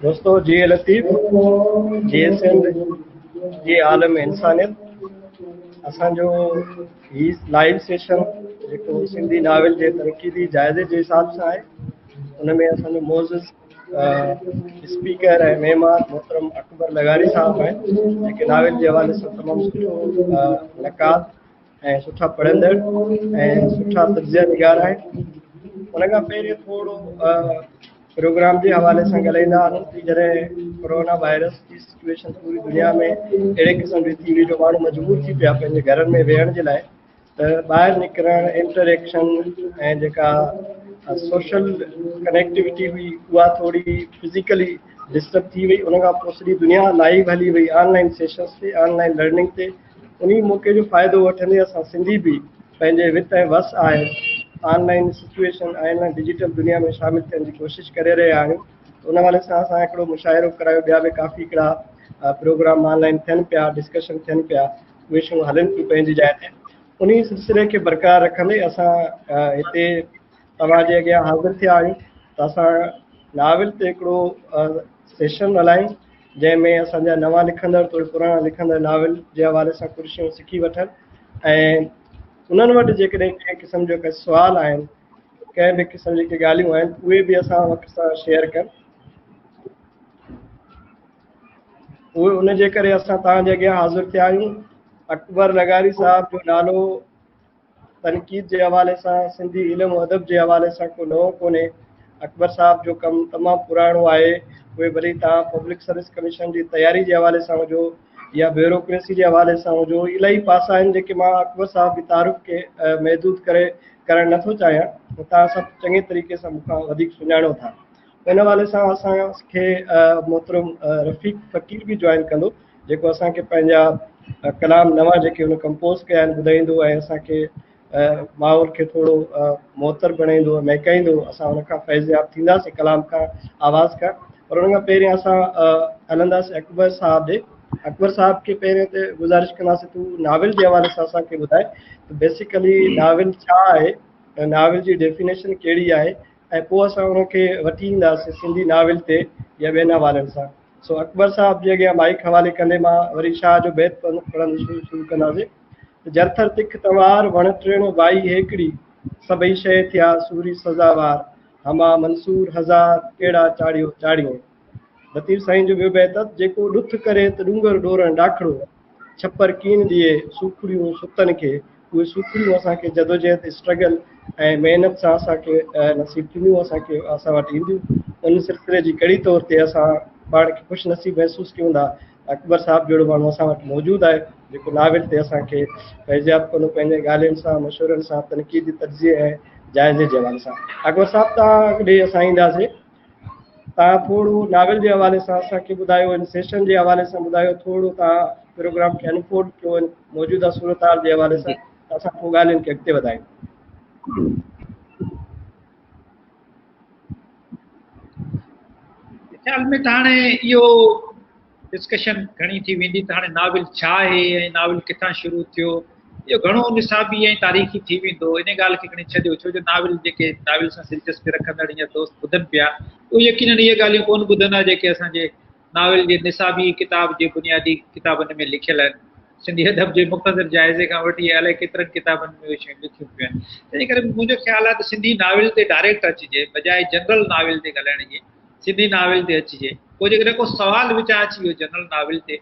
دوستو جي لطيف جي سنڌ جي عالم انسانيت، اسان جو هي لائيو سيشن جيڪو سنڌي ناول جي تنقيدي جائزي جي حساب سان آهي، ان ۾ اسان جو معزز اسپيڪر ۽ مهمان محترم اڪبر لغاري صاحب آهن، جيڪي ناول جي حوالي سان تمام سٺو نقاد ۽ سٺا پڙهندڙ ۽ سٺا تجزيه نگار آهن. ان کان پهرين ٿورو پروگرام جي حوالي سان ڳالهائيندا آهيون ته جڏهن ڪورونا وائرس جي سچويشن پوري دنيا ۾ اهڙي قسم جي ٿي وئي جو ماڻهو مجبور ٿي پيا پنهنجي گهرن ۾ ويهڻ جي لاء، ته ٻاهر نڪرڻ، انٽريڪشن ۽ جيڪا سوشل ڪنيڪٽيوٽي هئي اها ٿوري فزيڪلي ڊسٽرب ٿي وئي. ان کان پوء سڄي دنيا لائيو هلي وئي آن لائن سيشنس تي، آن لائن لرننگ تي. انهي موقعي جو فائدو وٺندي اسان سنڌي به پنهنجي وت ۽ وس آهر online situation, online digital دنيا ۾ شامل ٿيڻ جي ڪوشش ڪري رهيا آهيون. ان حوالي سان اسان هڪڙو مشاعرو ڪرايو، ٻيا به ڪافي هڪڙا پروگرام آن لائن ٿين پيا، ڊسڪشن ٿين پيا، اهي شيون هلن پيون پنهنجي جاء تي. انهي سلسلي کي برقرار رکندي اسان هتي توهان جي اڳيان حاضر ٿيا آهيون ته اسان ناول تي هڪڙو سيشن هلايون، جنهن ۾ اسان جا نوان لکندڙ توڙي پراڻا لکندڙ ناول جي حوالي سان ڪجهه شيون سکي وٺن ۽ انهن وٽ جيڪڏهن ڪنهن قسم جو ڪي سوال آهن، ڪنهن به قسم جي ڪي ڳالهيون آهن، اهي به اسان وقت سان شيئر ڪن. اهي ان جي ڪري اسان توهان جي اڳيان حاضر ٿيا آهيون. اڪبر لغاري صاحب جو نالو تنقيد جي حوالي سان، سنڌي علم و ادب جي حوالي سان ڪو نئون ڪونهي. اڪبر صاحب جو ڪم تمام پراڻو آهي. اهي ڀلي توهان پبلڪ سروس ڪميشن جي تياري جي حوالي سان هجو يا بيوروڪريسي جي حوالي سان هجو، الاهي پاسا آهن جيڪي مان اڪبر صاحب جي تعارف کي محدود ڪري ڪرڻ نٿو چاهيان. توهان سڀ چڱي طريقي سان مون کان وڌيڪ سڃاڻو ٿا. ان حوالي سان اسان کي محترم رفيق فقير به جوائن ڪندو، جيڪو اسان کي پنهنجا ڪلام نوان جيڪي هن ڪمپوز ڪيا آهن ٻڌائيندو ۽ اسان کي ماحول کي ٿورو معطر بڻائيندو، مهڪائيندو. اسان ان کان فيض ياب ٿينداسين ڪلام کان، آواز کان. پر ان کان پهرين اسان هلنداسين اڪبر صاحب ڏي. اڪبر صاحب کي پهرين ته گذارش ڪنداسين تون ناول جي حوالي سان اسان کي ٻڌائي ته بيسيڪلي ناول ڇا آهي، ناول جي ڊيفينيشن ڪهڙي آهي، ۽ پوء اسان ان کي وٺي اينداسين سنڌي ناول تي يا ٻين حوالن سان. سو اڪبر صاحب جي اڳيان مائيڪ حوالي ڪندي مان وري شاهه جو بيت پڙهندي شروع ڪنداسين ته جرٿر تک تنوار، وڻ ٽڻ وائي هيڪڙي، سڀئي شيء ٿيا سوري سزاوار، هما منصور هزار، ڪهڙا چاڙهيو چاڙهيون. لطيف سائين جو ٻيو بيت ته جيڪو ڏٿ ڪري ته ڏونگر ڏورڻ ڏاکڙو، ڇپر ڪين ڏئي سوکڙيون ستن کي. اهي سوکڙيون اسان کي جدوجهد، اسٽرگل ۽ محنت سان اسان کي نصيب ٿينديون، اسان کي اسان وٽ اينديون. ان سلسلي جي ڪڙي طور تي اسان پاڻ کي خوش نصيب محسوس ڪيون ٿا اڪبر صاحب جهڙو ماڻهو اسان وٽ موجود آهي، جيڪو ناول تي اسان کي فيضياب ڪندو پنهنجي ڳالهين سان، مشورن سان، تنقيدي تجزيي ۽ جائزي جي حوالي سان. اڪبر صاحب توهان ڏي اسان اينداسين، توهان ٿورو ناول جي حوالي سان اسان کي ٻڌايو، ان سيشن جي حوالي سان ٻڌايو، ٿورو توهان پروگرام کي انفولڊ ڪيو ان موجوده صورتحال جي حوالي سان، ته اسان پوء ڳالهين کي اڳتي وڌايون. خيال ۾ ته هاڻي اهو ڊسڪشن گهڻي ٿي ويندي ته هاڻي ناول ڇا آهي ۽ ناول ڪٿان شروع ٿيو، اهو گهڻو نصابي ۽ تاريخي ٿي ويندو. ان ڳالهه کي کڻي ڇڏيو، ڇو جو ناول جيڪي ناول سان دلچسپي رکندڙ هينئر دوست ٻڌن پيا، اهي يقينن اهي ڳالهيون ڪونه ٻڌندا جيڪي اسان جي ناول جي نصابي ڪتاب جي بنيادي ڪتابن ۾ لکيل آهن. سنڌي ادب جي مختصر جائزي کان وٺي الائي ڪيترن ڪتابن ۾ اهي شيون لکيون پيون آهن. تنهن ڪري منهنجو خيال آهي ته سنڌي ناول تي ڊائريڪٽ اچجي، بجاء جنرل ناول تي ڳالهائڻ جي سنڌي ناول تي اچجي. پوء جيڪڏهن ڪو سوال وچان اچي ويو جنرل ناول تي،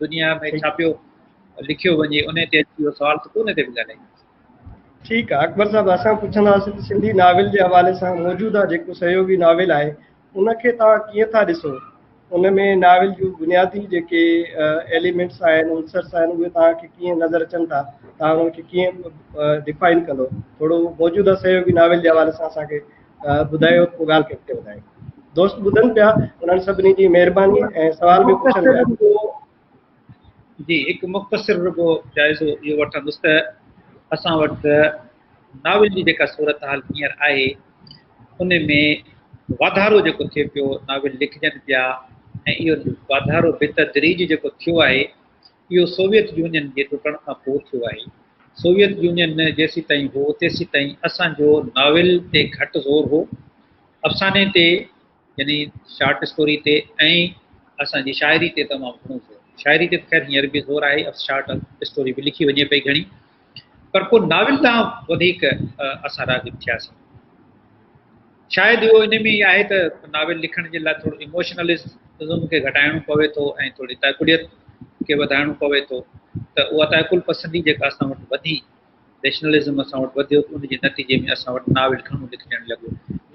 دنيا ۾ ڇا پيو لکيو وڃي انهي تي اچي ويو سوال ته پوء ان تي به ڳالهائينداسين. ٺيڪ آهي اڪبر صاحب، اسان پڇنداسين ته سنڌي ناول جي حوالي سان موجوده جيڪو سهيوڳي ناول آهي ان کي توهان ڪيئن ٿا ڏسو؟ ان ۾ ناول جون بنيادي جيڪي ايليمينٽس آهن، عنصرس آهن، اهي توهان کي ڪيئن نظر اچن ٿا؟ توهان انهن کي ڪيئن ڊفائن ڪندو؟ ٿورو موجوده سهيوڳي ناول جي حوالي سان اسان کي ٻڌايو، پوء ڳالهه کي اڳتي وڌايو. دوست ٻڌن پيا، انهن سڀني جي مهرباني ۽ سوال به پڇن پيا. جي هڪ مختصر رڳو جائزو اهو وٺندس ته اسان وٽ ناول جي جيڪا صورتحال هينئر آهي ان ۾ واڌارو جيڪو ٿئي پيو، ناول لکجن پيا ۽ اهو واڌارو بتدريج جيڪو ٿيو آهي اهو سوويت يونين جي ٽٽڻ کان پوء ٿيو آهي. سوويت يونين جيسيتائين هو تيسيتائين اسان جو ناول تي گهٽ زور هو، افساني تي يعني شارٽ اسٽوري تي ۽ اسان جي شاعري تي تمام گهڻو زور. شاعري تي ته خير هينئر به زور آهي، شارٽ اسٽوري به لکي وڃي پئي گهڻي، پر پوء ناول ڏانهن وڌيڪ اسان راغب ٿياسين. شايد اهو ان ۾ ئي آهي ته ناول لکڻ جي لاء ٿورو ايموشنلزم کي گهٽائڻو پوي ٿو ۽ ٿوري تعقليت کي وڌائڻو پوي ٿو ته اها تعقل پسندي جيڪا اسان وٽ وڌي، ريشنلزم اسان وٽ وڌيو ته ان جي نتيجي ۾ اسان وٽ ناول گهڻو لکجڻ لڳو.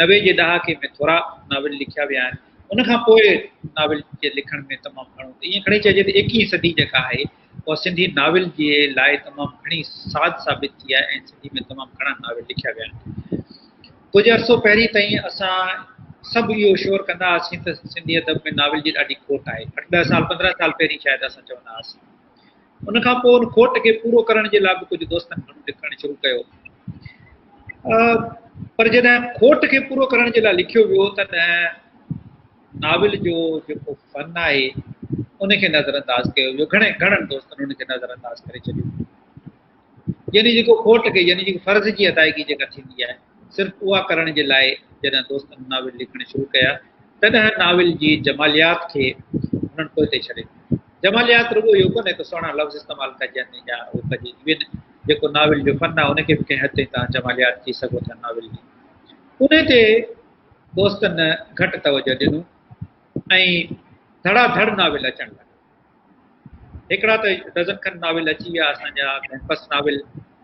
90 جي ڏهاڪي ۾ ٿورا ناول لکيا ويا آهن. ان کان پوء ناول جي لکڻ ۾ تمام گهڻو ته ائين کڻي چئجي ته ايڪيهين صدي جيڪا آهي اها سنڌي ناول جي لاء تمام گهڻي ساز ثابت ٿي آهي ۽ سنڌي ۾ تمام گهڻا ناول لکيا ويا آهن. ڪجهه عرصو پهرين تائين اسان سڀ اهو شور ڪندا هئاسين ته سنڌي ادب ۾ ناول جي ڏاڍي کوٽ آهي. اٺ ڏهه سال 15 سال پهرين شايد اسان چوندا هئاسين. ان کان پوء ان کوٽ کي پورو ڪرڻ جي لاء به ڪجهه دوستن گهڻو لکڻ شروع ڪيو. پر جڏهن کوٽ کي پورو ڪرڻ جي لاء لکيو ويو تڏهن ناول جو جيڪو فن آهي ان کي نظر انداز ڪيو ويو. گهڻي گهڻن دوستن ان کي نظر انداز ڪري ڇڏيو. يعني جيڪو کوٽ کي يعني جيڪي فرض جي ادائگي جيڪا ٿيندي آهي صرف اها ڪرڻ جي لاء جڏهن دوستن ناول لکڻ شروع ڪيا تڏهن ناول جي جماليات کي انهن پوئتي ڇڏي ڏنو. جماليات رڳو اهو ڪونهي ته سهڻا لفظ استعمال ڪجن يا اهو ڪجي ايون جيڪو ناول جو فن آهي ان کي به ڪنهن حد تائين توهان جماليات چئي سگهو ٿا ناول جي. انهي تي دوستن گهٽ توجه ڏنو ۽ ڌڙا ڌڙ ناول اچڻ لڳا. هڪڙا ته ڊزن کن ناول اچي ويا اسان جا ڪيمپس ناول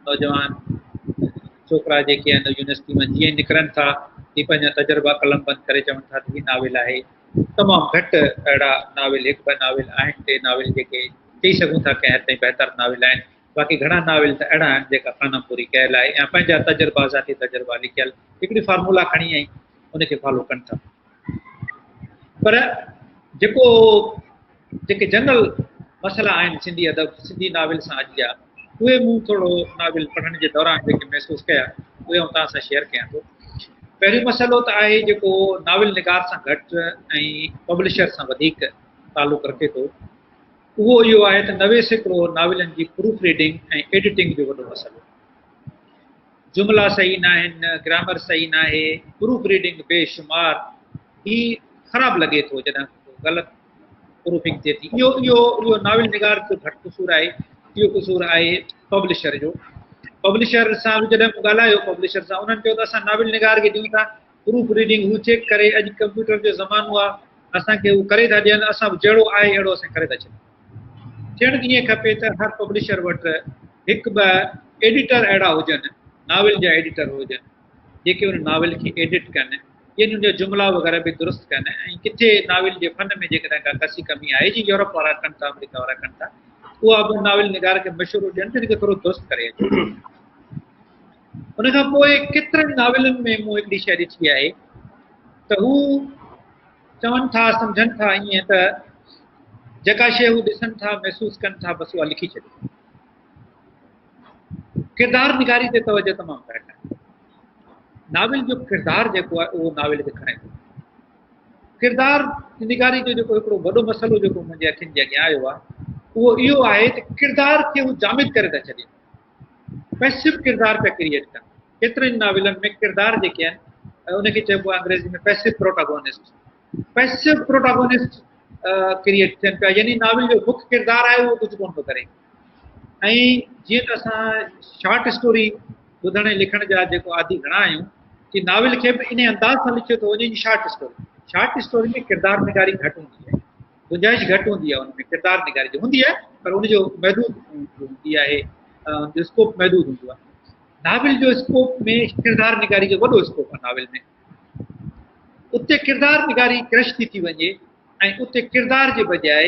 نوجوان ڇوڪرا جيڪي آهن يونيورسٽي مان جيئن نڪرن ٿا هي پنهنجا تجربا قلم بند ڪري چون ٿا ته هي ناول آهي. تمام گهٽ اهڙا ناول هڪ ٻه ناول آهن ٽي ناول جيڪي چئي سگهون ٿا ڪنهن حد تائين بهتر ناول آهن باقي گهڻا ناول ته اهڙا آهن جيڪا خانه پوري ڪيل آهي يا پنهنجا تجربا ذاتي تجربا لکيل هڪڙي فارمولا کڻي ۽ ان کي فالو ڪن ٿا. پر جيڪو جيڪي جنرل مسئلا آهن سنڌي ادب سنڌي ناول سان اڄ جا اهي مون ٿورو ناول پڙهڻ جي دوران جيڪي محسوس ڪيا اهي آئون توهان سان شيئر ڪيان ٿو. پهريون مسئلو ته آهي جيڪو ناول نگار سان گهٽ ۽ پبلشر سان وڌيڪ تعلق رکي ٿو اهو اهو آهي ته 90% ناولن جي پروف ريڊنگ ۽ ايڊيٽنگ جو وڏو مسئلو. جملا صحيح ناهن، گرامر صحيح ناهي، پروف ريڊنگ بي شمار، هي خراب لڳي ٿو جڏهن غلط پروفنگ ٿئي ٿي. اهو اهو اهو ناول نگار جو گهٽ قصور آهي، اهو قصور آهي پبلشر جو. پبلشر سان به جڏهن مون ڳالهايو پبلشر سان انهن چيو ته اسان ناول نگار کي ڏيون ٿا پروف ريڊنگ هو چيڪ ڪري، اڄ ڪمپيوٽر جو زمانو آهي اسان کي هو ڪري ٿا ڏين، اسان به جهڙو آهي اهڙو اسان ڪري ٿا ڇڏيون. ٿيڻ ائين کپي ته هر پبلشر وٽ هڪ ٻه ايڊيٽر اهڙا هجن، ناول جا ايڊيٽر هجن، جيڪي ان ناول کي ايڊٽ ڪن، يعني ان جا جملا وغيره به درست ڪن ۽ ڪٿي ناول جي فن ۾ جيڪڏهن ڪا ڪسي ڪمي آهي، جيئن يورپ وارا ڪن ٿا، آمريڪا وارا ڪن ٿا، اها به ناول نگار کي مشورو ڏين ته ان کي ٿورو درست ڪري اچو. ان کان پوء ڪيترن ناولن ۾ مون هڪڙي شيء ڏٺي آهي ته هو چون ٿا، سمجهن ٿا ائين ته جيڪا شيء هو ڏسن ٿا، محسوس ڪن ٿا، بس اها لکي ڇڏيو. ڪردار نگاري تي توجه تمام گهٽ آهي. ناول جو ڪردار جيڪو آهي اهو ناول کي کڻي ٿو. ڪردار نگاري جو جيڪو هڪڙو وڏو مسئلو جيڪو منهنجي اکين جي اڳيان آيو آهي اهو اهو آهي ته ڪردار کي هو جامد ڪري ٿا ڇڏين. پيسو ڪردار پيا ڪريئيٽ ڪن. ڪيترن ناولن ۾ ڪردار جيڪي آهن ان کي چئبو آهي انگريزي ۾ passive protagonist. Passive protagonist create ٿين پيا يعني ناول جو مک ڪردار آهي اهو ڪجهه ڪونه ٿو ڪري. ۽ جيئن ته اسان شارٽ اسٽوري ٻڌڻ ۽ لکڻ جا جيڪو عادي گهڻا آهيون ڪي ناول کي به انهي انداز سان لکيو ٿو وڃي جي شارٽ اسٽوري. شارٽ اسٽوري ۾ ڪردار نگاري گهٽ هوندي آهي، گنجائش گهٽ هوندي آهي، ان ۾ ڪردار نگاري جو هوندي آهي پر ان جو محدود هوندي آهي، ان جو اسڪوپ محدود هوندو آهي. ناول جو اسڪوپ ۾ ڪردار نگاري جو وڏو اسڪوپ آهي ناول ۾. اتي ڪردار نگاري ڪرش ٿي ٿي وڃي ۽ اتي ڪردار جي بجاء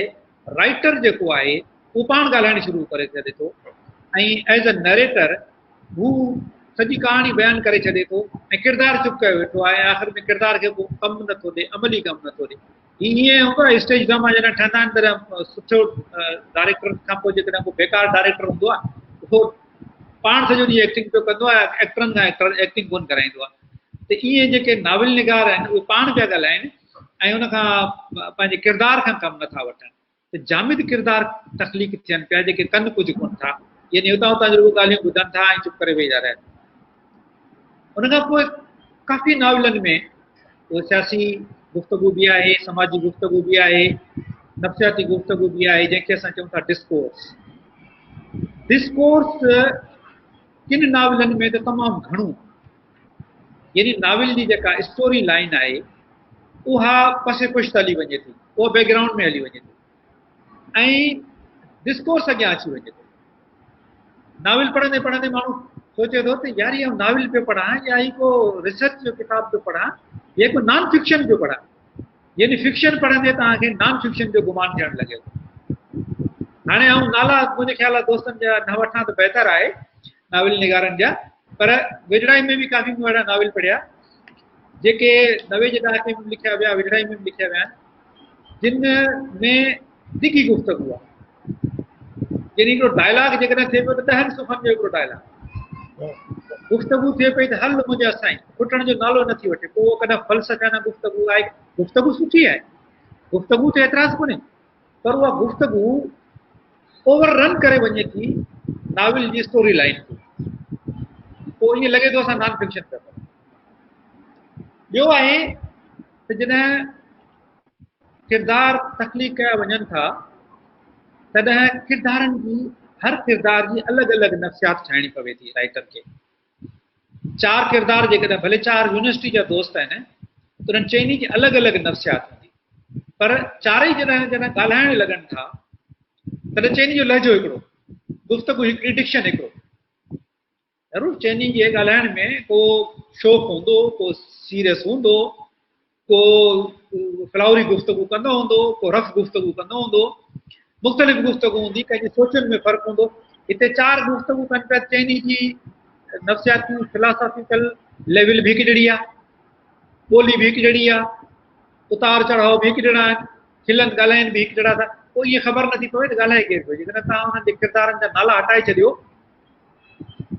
رائيٽر جيڪو آهي اهو پاڻ ڳالهائڻ شروع ڪري ڇڏي ٿو ۽ ايز اي نريٽر هو سڄي ڪهاڻي بيان ڪري ڇڏي ٿو ۽ ڪردار چپ ڪيو ويٺو آهي ۽ آخر ۾ ڪردار کي ڪو ڪم نٿو ڏي، عملي ڪم نٿو ڏي. هي ائين هوندو آهي اسٽيج ڊراما جڏهن ٺهندا آهن تڏهن سٺو ڊائريڪٽر کان پوء جيڪڏهن ڪو بيڪار ڊائريڪٽر هوندو آهي اهو پاڻ سڄو ڏينهن ايڪٽنگ پيو ڪندو آهي، ايڪٽرن کان ايڪٽنگ ڪونه ڪرائيندو آهي. ته ائين جيڪي ناول نگار آهن اهي پاڻ پيا ڳالهائن ۽ ان کان پنهنجي ڪردار کان ڪم نٿا وٺن ته جامد ڪردار تخليق ٿين پيا جيڪي ڪن ڪجهه ڪونه ٿا. يعني اتان اتان جون رڳو ڳالهيون ٻڌن ٿا ۽ چپ ڪري ويهي ٿا رهن. ان کان پوء ڪافي ناولن ۾ اهو سياسي گفتگو به آهي، سماجي گفتگو به آهي، نفسياتي گفتگو به آهي، جنهن کي اسان چئون ٿا ڊسڪورس. ڊسڪورس ڪن ناولن ۾ ته تمام گهڻو، يعني ناول جي جيڪا اسٽوري لائن آهي اها پس پشت هلي وڃي ٿي، اها بيڪ گرائونڊ ۾ هلي وڃي ٿي ۽ ڊسڪورس اڳيان اچي وڃي ٿو. ناول پڙهندي پڙهندي ماڻهو سوچي ٿو ته يار هي ناول پيو پڙهان يا هي ڪو ريسرچ جو ڪتاب پيو پڙهان يا ڪو نان فڪشن پيو پڙهان، يعني فڪشن پڙهندي توهان کي نان فڪشن جو گمان ٿيڻ لڳي ٿو. هاڻي آئون نالا منهنجي خيال آهي دوستن جا نه وٺان ته بهتر آهي ناول نگارن جا، پر ويجهڙائي ۾ به ڪافي مون اهڙا ناول پڙهيا جيڪي 90 جي ڏهاڪي ۾ به لکيا ويا، ويجهڙائي ۾ به لکيا ويا آهن، جن ۾ ڊگهي گفتگو آهي. يعني هڪڙو ڊائلاگ جيڪڏهن ٿئي پيو ته 10 صفحن جو هڪڙو ڊائلاگ گفتگو ٿئي پئي ته هل منهنجا سائين، کٽڻ جو نالو نٿي وٺي. پوء اهو ڪڏهن فلسفيانه گفتگو آهي، گفتگو سٺي آهي، گفتگو تي اعتراض ڪونهي، پر اها گفتگو اوور رن ڪري وڃي ٿي ناول جي اسٽوري لائن کي، پوء ائين لڳي ٿو اسان نان فڪشن پيا پڙهون. ٻيو آهي ته جڏهن ڪردار تخليق ڪيا وڃن ٿا تڏهن ڪردارن جي هر ڪردار جي الڳ الڳ نفسيات ٺاهڻي پوي ٿي رائٽر کي. چار ڪردار جيڪڏهن ڀلي چار يونيورسٽي جا دوست آهن ته انهن چئني جي الڳ الڳ نفسيات هوندي، پر چارئي جڏهن ڳالهائڻ لڳن ٿا تڏهن چئني جو لهجو هڪڙو، گفتگو هڪڙي، ڊڪشن هڪڙو. ضرور چئني جي ڳالهائڻ ۾ ڪو شوق هوندو، ڪو سيريس هوندو، ڪو فلاوري گفتگو ڪندو هوندو، ڪو رف گفتگو ڪندو هوندو، مختلف گفتگو هوندي، ڪنهن جي سوچن ۾ فرق هوندو. هتي چار گفتگو ڪن پيا، چئني جي نفسياتي فلاسافيڪل ليول به هڪجهڙي آهي، ٻولي به هڪجهڙي آهي، اتار چڙهاء به هڪجهڙا آهن، کلن ڳالهائن به هڪجهڙا ٿا. پوء ائين خبر نٿي پوي ته ڳالهائي ڪير پيو. جيڪڏهن توهان انهن جي ڪردارن جا نالا هٽائي ڇڏيو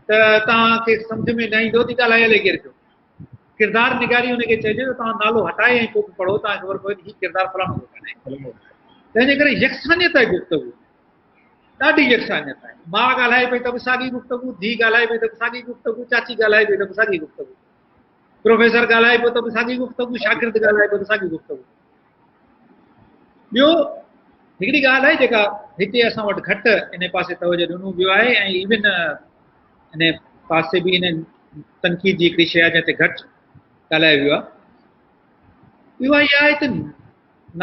ته توهان کي سمجهه ۾ نه ايندو ته ڳالهائي الائي ڪير پيو. ڪردار نگاري ان کي چئجي ته توهان نالو هٽائي ۽ پوء به پڙهو، توهان کي خبر پوي ته هي ڪردار فلاڻو ٿو ڳالهائي. تنهن جي ڪري يڪسانيت آهي گفتگو، ڏاڍي يڪسانيت آهي. ماء ڳالهائي پئي ته به ساڳي گفتگو، ڌيء ڳالهائي پئي ته به ساڳي گفتگو، چاچي ڳالهائي پئي ته به ساڳي گفتگو، پروفيسر ڳالهائي پيو ته به ساڳي گفتگو، شاگرد ڳالهائي پيو ته ساڳي گفتگو. ٻيو هڪڙي ڳالهه آهي جيڪا هتي اسان وٽ گهٽ ان پاسي توجه ڏنو ويو آهي ۽ ايون ان پاسي به ان تنقيد جي هڪڙي شيء آهي جنهن تي گهٽ ڳالهايو ويو آهي. اها اها آهي ته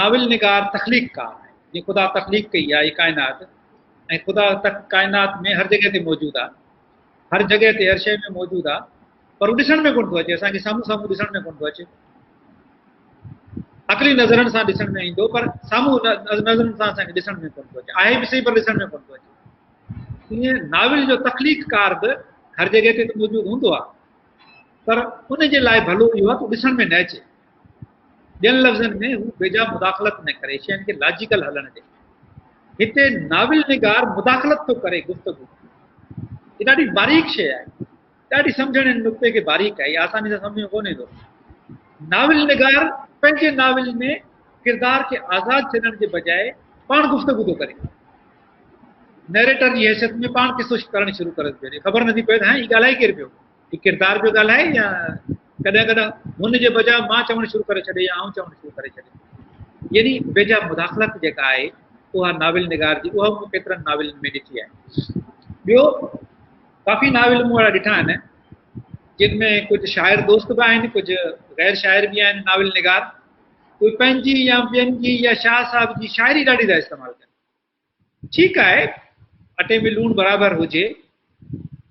ناول نگار تخليقڪار آهي، جيئن خدا تخليق ڪئي آهي ڪائنات ۽ خدا ڪائنات ۾ هر جڳهه تي موجود آهي، هر جڳهه تي هر شيء ۾ موجود آهي، پر هو ڏسڻ ۾ ڪونه ٿو اچي، اسان کي سامهون سامهون ڏسڻ ۾ ڪونه ٿو اچي، عقلي نظرن سان ڏسڻ ۾ ايندو پر سامهون نظرن سان اسان کي ڏسڻ ۾ ڪونه ٿو اچي، آهي به صحيح پر ڏسڻ ۾ ڪونه ٿو اچي. ائين ناول جو تخليقڪار به هر جڳهه تي ته موجود هوندو آهي، پر ان جي لاء ڀلو اهو آهي ته ڏسڻ ۾ نه اچي. ٻين لفظن ۾ هو بيجا مداخلت نه ڪري، شين کي لاجيڪل هلڻ ڏي. هتي ناول نگار مداخلت ٿو ڪري گفتگو ۾. هي ڏاڍي باريڪ شيء آهي، ڏاڍي سمجهڻ هن نقطي کي باريڪ آهي، آساني سان سمجهه ۾ ڪونه ايندو. ناول نگار پنهنجي ناول ۾ ڪردار کي آزاد ڇڏڻ جي بجاء پاڻ گفتگو ٿو ڪري. نيريٽر جي حيثيت ۾ پاڻ قصو ڪرڻ شروع ڪري ٿو ڇڏي. خبر نٿي پوي ته هاڻي هي ڳالهائي ڪير پيو، هي ڪردار پيو ڳالهائي يا ڪڏهن ڪڏهن هن جي بجاء مان چوڻ شروع ڪري ڇڏي يا آئون چوڻ شروع ڪري ڇڏي. يعني بيجا مداخلت جيڪا آهي اها ناول نگار جي، اها مون ڪيترن ناولن ۾ ڏٺي آهي. ٻيو ڪافي ناول مون اهڙا ڏٺا آهن جن ۾ ڪجهه شاعر دوست به آهن، ڪجهه غير شاعر به آهن ناول نگار، اهي پنهنجي يا ٻين جي يا شاهه صاحب جي شاعري ڏاڍي ٿا استعمال ڪن. ٺيڪ آهي اٽي ۾ لوڻ برابر هجي،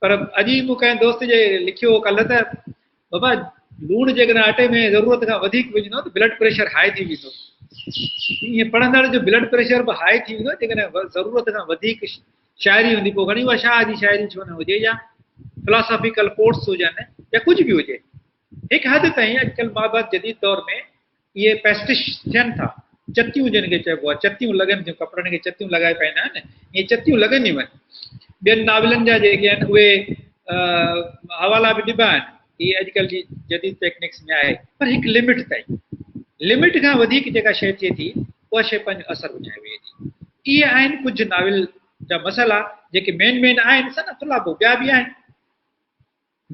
پر اڄ ئي مون ڪنهن دوست جي لکيو هو ڪلهه ته بابا لوڻ جيڪڏهن اٽي ۾ ضرورت کان وڌيڪ وجهندو ته بلڊ پريشر هاء ٿي ويندو. ائين پڙهندڙ جو بلڊ پريشر به هاء ٿي ويندو جيڪڏهن ضرورت کان وڌيڪ شاعري هوندي، پوء کڻي اها شاهه جي شاعري ڇو نه هجي يا فلاسافيڪل ڪوٽس هجن يا ڪجهه به هجي. هڪ حد تائين اڄڪلهه مابعد جديد دور ۾ اهي پيسٽش ٿين ٿا، چتيون جن کي چئبو آهي، چتيون لڳن ٿيون، ڪپڙن کي چتيون لڳائي پائيندا آهن، ائين چتيون لڳنديون آهن. ٻين ناولن جا جيڪي آهن اهي حوالا به ڏبا آهن، اهي اڄڪلهه جي جديد ٽيڪنڪس ۾ آهي، پر هڪ لمٽ تائين. لمٽ کان وڌيڪ جيڪا شيء ٿئي ٿي، اها شيء پنهنجو اثر وڃائي ويهي ٿي. اهي آهن ڪجهه ناول جا مسئلا جيڪي مين مين آهن ثناء الله پوء ٻيا به آهن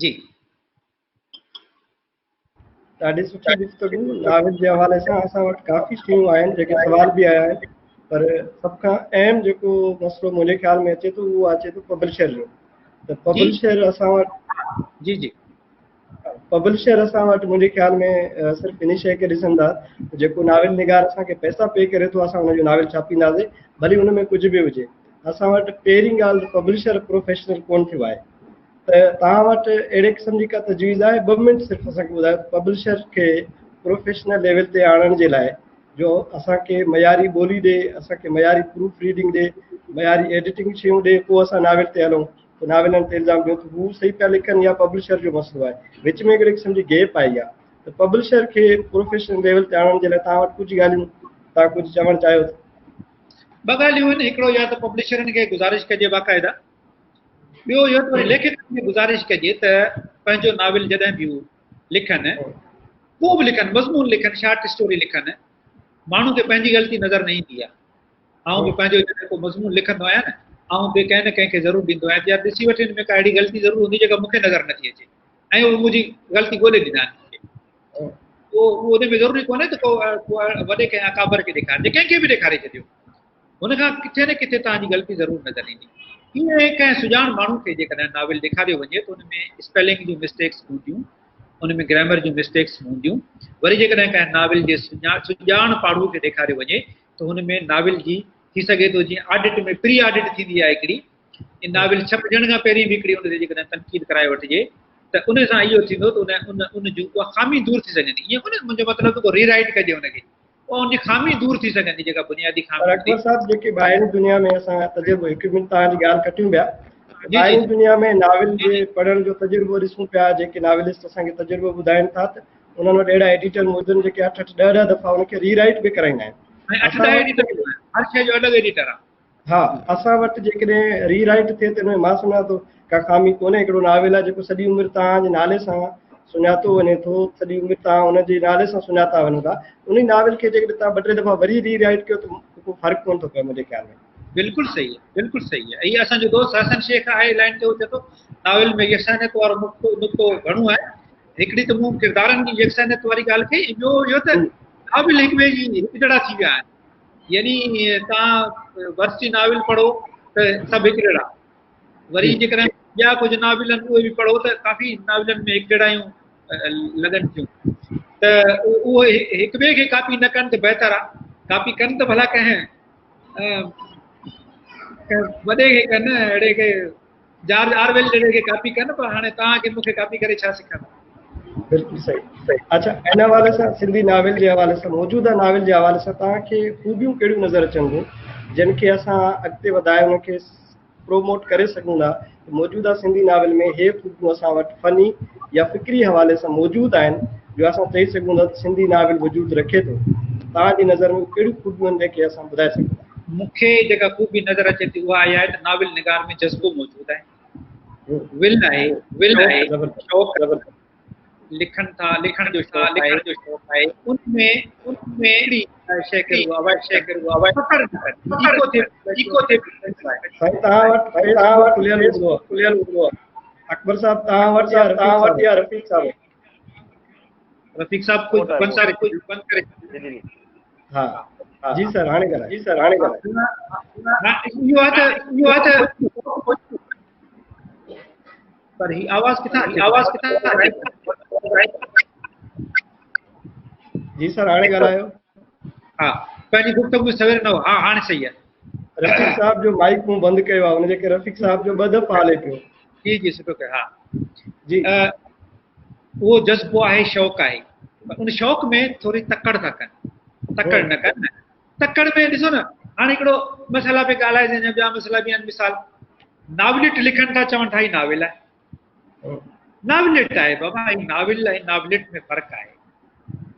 جي. ڏاڍي سٺي گفتگو ناول جي حوالي سان اسان وٽ ڪافي شيون آهن جيڪي سوال به آيا آهن پر سڀ کان اهم جيڪو مسئلو منهنجي خيال ۾ اچي ٿو اهو اچي ٿو پبلشر جو ته پبلشر اسان وٽ جي جي پبلشر اسان وٽ منهنجي خيال ۾ صرف ان شيء کي ڏسن ٿا جيڪو ناول نگار اسان کي پئسا پي ڪري ٿو اسان ان جو ناول ڇاپينداسين ڀلي ان ۾ ڪجهه به هجي اسان وٽ پهرين ڳالهه پبلشر پروفيشنل ڪون ٿيو آهي ته توهان وٽ اهڙي قسم جي ڪا تجويز آهي ٻه منٽ صرف اسان کي ٻڌايو پبلشر کي پروفيشنل ليول تي آڻڻ جي لاء جو اسان کي معياري ٻولي ڏي اسان کي معياري پروف ريڊنگ ڏي معياري ايڊيٽنگ شيون ڏي پوء اسان ناول تي هلون ته ناولن تي الزام ڏيون ته هو صحيح پيا لکن يا پبلشر جو مسئلو آهي وچ ۾ هڪڙي قسم جي گيپ آئي آهي ته پبلشر کي پروفيشنل ليول تي آڻڻ جي لاء توهان وٽ ڪجهه ڳالهيون توهان ڪجهه چوڻ چاهيو ته ٻه ڳالهيون آهن هڪڙو يا ته پبلشرن کي گذارش ڪجي باقاعده ٻيو اهو ته وري ليکڪن کي گذارش ڪجي ته پنهنجو ناول جڏهن به هو لکن، ڪو به لکن، مضمون لکن، شارٽ اسٽوري لکن، ماڻهو کي پنهنجي غلطي نظر نه ايندي آهي. آئون به پنهنجو جڏهن ڪو مضمون لکندو آهيان نه، آئون به ڪنهن نه ڪنهن کي ضرور ڏيندو آهيان ته يار ڏسي وٺ هن ۾ ڪا اهڙي غلطي ضرور هوندي جيڪا مون کي نظر نٿي اچي ۽ اهي منهنجي غلطي ڳولي ڏيندا آهن مون کي. اهو ان ۾ ضروري ڪونهي ته ڪو وڏي ڪنهن اڪابر کي ڏيکارجي، ڪنهن کي به ڏيکاري ڇڏيو. هن کان ڪٿي نه ڪٿي توهان جي غلطي ضرور نظر ايندي. ائين ڪنهن سڄاڻ ماڻهو کي جيڪڏهن ناول ڏيکاريو وڃي ته ان ۾ اسپيلنگ جون مسٽيڪس هونديون، ان ۾ گرامر جون مسٽيڪس هونديون. وري جيڪڏهن ڪنهن ناول جي سڄاڻ پاڙهو کي ڏيکاريو وڃي ته هن ۾ ناول جي ٿي سگهي ٿو جيئن آڊٽ ۾ پري آڊٽ ٿيندي آهي هڪڙي ان ناول ڇپجڻ کان پهرين به هڪڙي ان تي جيڪڏهن تنقيد ڪرائي وٺجي ته ان سان اهو ٿيندو ته ان ان جون اها خامي دور ٿي سگهندي. ائين ڪونهي منهنجو مطلب ته ڪو ري رائيٽ ڪجي ان کي. اها ان جي خامي دور ٿي سگهندي جيڪا بنيادي خامي پر اڪبر صاحب جيڪي ٻاهرين دنيا ۾ اسان تجربو هڪ منٽ توهان جي ڳالهه ڪٽيون پيا ٻاهرين دنيا ۾ ناول جي پڙهڻ جو تجربو ڏسون پيا جيڪي ناولسٽ اسان کي تجربو ٻڌائين ٿا ته انهن وٽ اهڙا ايڊيٽر موجود آهن جيڪي اٺ اٺ ڏهه ڏهه دفعا ان کي ري رائيٽ به ڪرائيندا آهن اٺ ڏهه ايڊيٽر هر شيء جو الڳ ايڊيٽر آهي ها اسان وٽ جيڪڏهن ري رائيٽ ٿئي ته ان ۾ مان سمجهان ٿو ڪا خامي ڪونهي هڪڙو ناول آهي جيڪو سڄي عمر توهان جي نالي سان سڃاتو وڃي ٿو سڄي عمر توهان ان جي نالي سان سڃاتا وڃو ٿا ان ناول کي جيڪڏهن توهان ٻه ٽي دفعا وري ري رائيٽ ڪيو ته ڪو فرق ڪونه ٿو پئي منهنجي خيال ۾ بلڪل صحيح آهي بلڪل صحيح آهي هي اسان جو دوست حسن شيخ آهي لائن تي هو چئي ٿو ناول ۾ يڪسانيت وارو نقطو نقطو گهڻو آهي هڪڙي ته مون ڪردارن جي يڪسانيت واري ڳالهه ڪئي ۽ ٻيو اهو ته ناول هڪ ٻئي جي هڪجهڙا ٿي ويا آهن يعني توهان ورسي ناول پڙهو ته سڀ هڪجهڙا وري جيڪڏهن ٻيا ڪجهه ناول آهن اهي به پڙهو ته ڪافي ناولن ۾ هڪجهڙايون لڳن ٿيون ته اهو هڪ ٻئي کي ڪاپي نه ڪن ته بهتر آهي ڪاپي ڪن ته ڀلا ڪنهن وڏي کي ڪن اهڙي کي جارج آرويل جهڙي کي ڪاپي ڪن پر هاڻي توهان کي مون کي ڪاپي ڪري ڇا سکندا. بلڪل صحيح اڇا ان حوالي سان سنڌي ناول جي حوالي سان موجوده ناول جي حوالي سان توهان کي خوبيون ڪهڙيون نظر اچن ٿيون جن کي اسان اڳتي وڌائي ان کي پروموٽ ڪري سگهون ٿا موجوده سنڌي ناول ۾ هي خوبيون اسان وٽ فني يا فڪري حوالي سان موجود آهن جو اسان چئي سگهون ٿا ته سنڌي ناول وجود رکي ٿو توهان جي نظر ۾ ڪهڙيون خوبيون آهن جيڪي اسان ٻڌائي سگهون ٿا مون کي جيڪا خوبي نظر اچي ٿي اها اها آهي ته ناول نگار ۾ جذبو موجود آهي، ول آهي، ول آهي، شوق لکن ٿا، لکڻ جو شوق آهي، آهي ان ۾ ان ۾ اهڙي شيء کي رڳو اوائڊ شيء کي رڳو اوائڊ پڪڙ نه ڪن، ايڪو ٿئي ايڪو ٿئي سائين توهان وٽ توهان وٽ کليل هوندو آهي کليل هوندو آهي اڪبر صاحب توهان وٽ يا توهان وٽ يا رفيق صاحب رفيق صاحب ڪجهه بند ڪري ڪجهه بند ڪري ها جي سر هاڻي ڳالهايو جي سر هاڻي ڳالهايو اهو آهي ته اهو آهي ته پر هي آواز ڪٿان آواز ڪٿان جي سر هاڻي ڳالهايو ها پنهنجي گفتگو سوير نه ها هاڻي صحيح آهي رفيق صاحب جو مائيڪ مون بند ڪيو آهي ان جي ڪري رفيق صاحب جو ٻه دفعا هلي پيو جي جي سٺو ڪيو ها جي اهو جذبو آهي شوق آهي پر ان شوق ۾ ٿوري تڪڙ ٿا ڪن تڪڙ نه ڪن تڪڙ ۾ ڏسو نه هاڻي هڪڙو مسئلا پي ڳالهائجي اڃا ٻيا مسئلا به آهن مثال ناوليٽ لکن ٿا چون ٿا هي ناول آهي ناوليٽ آهي بابا هي ناول ۽ ناوليٽ ۾ فرق آهي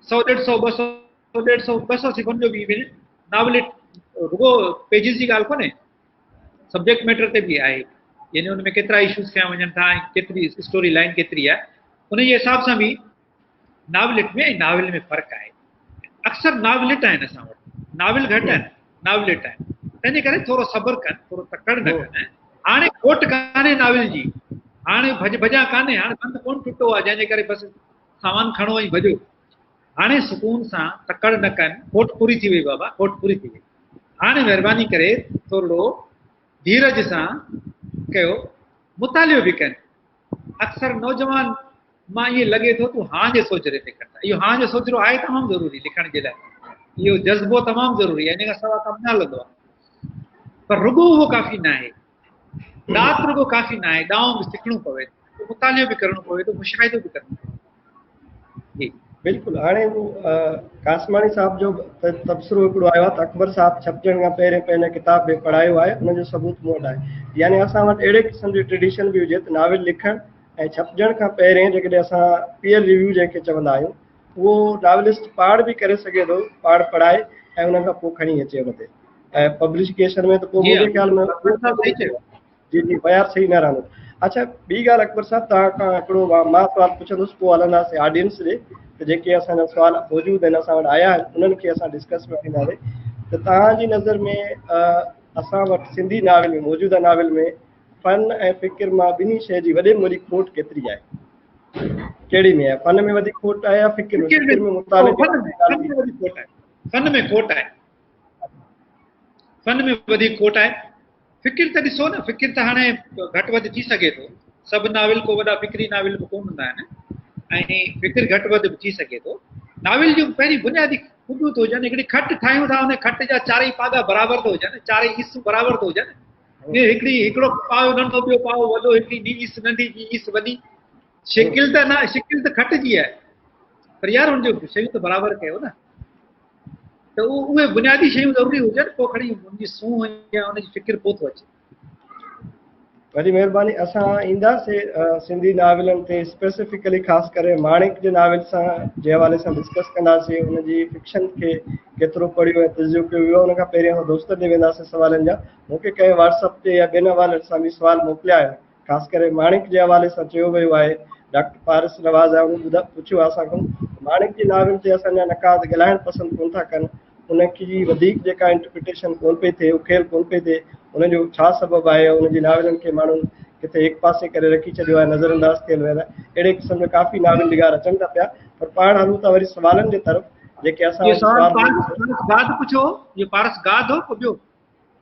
سو ڏيڍ سو ٻه سو ڏيڍ سو ٻه سو صفحن جو به ناوليٽ رڳو پيجز جي ڳالهه ڪونهي سبجيڪٽ ميٽر تي به آهي يعني ان ۾ ڪيترا اشوز کنيا وڃن ٿا ۽ ڪيتري اسٽوري لائن ڪيتري آهي ان جي حساب سان به ناولٽ ۾ ۽ ناول ۾ فرق آهي اڪثر ناولٽ آهن اسان وٽ ناول گهٽ آهن ناولٽ آهن تنهن جي ڪري ٿورو صبر ڪن، ٿورو تڪڙ نه ڪن. هاڻي کوٽ ڪانهي ناول جي، هاڻي ڀڄ ڀڄان ڪانهي، هاڻي بند ڪونه ٽٽو آهي جنهن جي ڪري بس سامان کڻو ۽ ڀڄو. هاڻي سڪون سان تڪڙ نه ڪن، کوٽ پوري ٿي وئي بابا، کوٽ پوري ٿي وئي. هاڻي مهرباني ڪري ٿورڙو ڌيرج سان ڪيو، مطالعو به ڪن. اڪثر نوجوان مان ائين لڳي ٿو ته هان جي سوجهري تي ڪن ٿا. اهو هان جو سوجهرو آهي تمام ضروري لکڻ جي لاء، اهو جذبو تمام ضروري آهي، ان کان سوا ڪم نه هلندو آهي. پر رڳو اهو ڪافي ناهي، ڏات رڳو ڪافي ناهي، ڏانء به سکڻو پوي ٿو، مطالعو به ڪرڻو پوي ٿو، مشاهدو به ڪرڻو پوي ٿو. جي بلڪل. هاڻي هو قاسماڻي صاحب جو تبصرو هڪڙو آيو آهي ته اڪبر صاحب ڇپجڻ کان پهرين پنهنجو ڪتاب به پڙهايو آهي، ان جو ثبوت مون وٽ آهي. يعني اسان وٽ اهڙي قسم جي ٽريڊيشن به هجي ته ناول لکڻ ۽ ڇپجڻ کان پهرين جيڪڏهن اسان پيئر ريويو جنهن کي چوندا آهيون اهو ناولسٽ پاڻ به ڪري سگهي ٿو، پاڻ پڙهائي ۽ ان کان پوء کڻي اچي ان تي ۽ پبلشڪيشن ۾ ته پوء منهنجي خيال ۾ جي جي معيار صحيح نه رهندو. اڇا ٻي ڳالهه اڪبر صاحب توهان کان هڪڙو مان سوال پڇندس پوء هلنداسين آڊينس ڏي ته جيڪي اسان جا سوال موجود آهن اسان وٽ آيا آهن انهن کي اسان ڊسڪس ۾ آڻينداسين ته توهان جي نظر ۾ اسان وٽ سنڌي ناول ۾ موجوده ناول ۾ فن ۽ فڪر مان ٻنهي شيء جي وڏي ۾ وڏي کوٽ ڪيتري آهي؟ ڪهڙي ۾ آهي؟ فن ۾ وڌيڪ کوٽ آهي يا فڪر ۾؟ فڪر ۾ مطالعي فن ۾ وڌيڪ کوٽ آهي. فن ۾ کوٽ آهي. فن ۾ وڌيڪ کوٽ آهي. فڪر ته ڏسو نه، فڪر ته هاڻي گهٽ وڌ ٿي سگهي ٿو. سڀ ناول ڪو وڏا فڪري ناول به ڪونه هوندا آهن ۽ فڪر گهٽ وڌ به ٿي سگهي ٿو. ناول جون پهرين بنيادي خوبيون ته هجن، هڪڙي کٽ ٺاهيون ٿا ان کٽ جا چارئي پاڳا برابر ته هجن، چارئي حصو برابر ته هجن. هڪڙي هڪڙو پايو ننڍو ٻيو پايو وڏو، هڪڙي ٻي اس ننڍي ٻي اس وڏي. شڪل ته نه، شڪل ته کٽ جي آهي پر يار ان جو شيون ته برابر ڪيو نه. ته اهي بنيادي شيون ضروري هجن پوء کڻي ان جي سونهن يا ان جي فڪر پوء ٿو اچي. وڏي مهرباني. اسان اينداسي سنڌي ناولن تي اسپيسفڪلي خاص ڪري ماڻڪ جي ناول سان جي حوالي سان ڊسڪس ڪنداسي ان جي فڪشن کي ڪيترو پڙهيو ۽ تجزيو ڪيو ويو ان کان پهرين اسان دوستن ڏي وينداسي سوالن جا مون کي ڪنهن واٽس اپ تي يا ٻين حوالن سان به سوال موڪليا آهن خاص ڪري ماڻڪ جي حوالي سان چيو ويو آهي ڊاڪٽر پارس نواز آهي ان ٻڌا پڇيو آهي اسان کان ماڻڪ جي ناول تي اسان جا نقاد ڳالهائڻ پسند ڪون ٿا ڪن ان جي وڌيڪ جيڪا انٽرپريٽيشن ڪون پئي ٿئي اکيل ڪون پئي ٿئي ان جو ڇا سبب آهي ان جي ناولن کي ماڻهن ڪٿي هڪ پاسي ڪري رکي ڇڏيو آهي نظر انداز ٿيل ويل آهي اهڙي قسم جا ڪافي ناول نگار اچن ٿا پيا پر پاڻ هلون ٿا وري سوالن جي طرف جيڪي اسان سوال پارس گاد پڇيو اهو پارس گاد هو ڪو ٻيو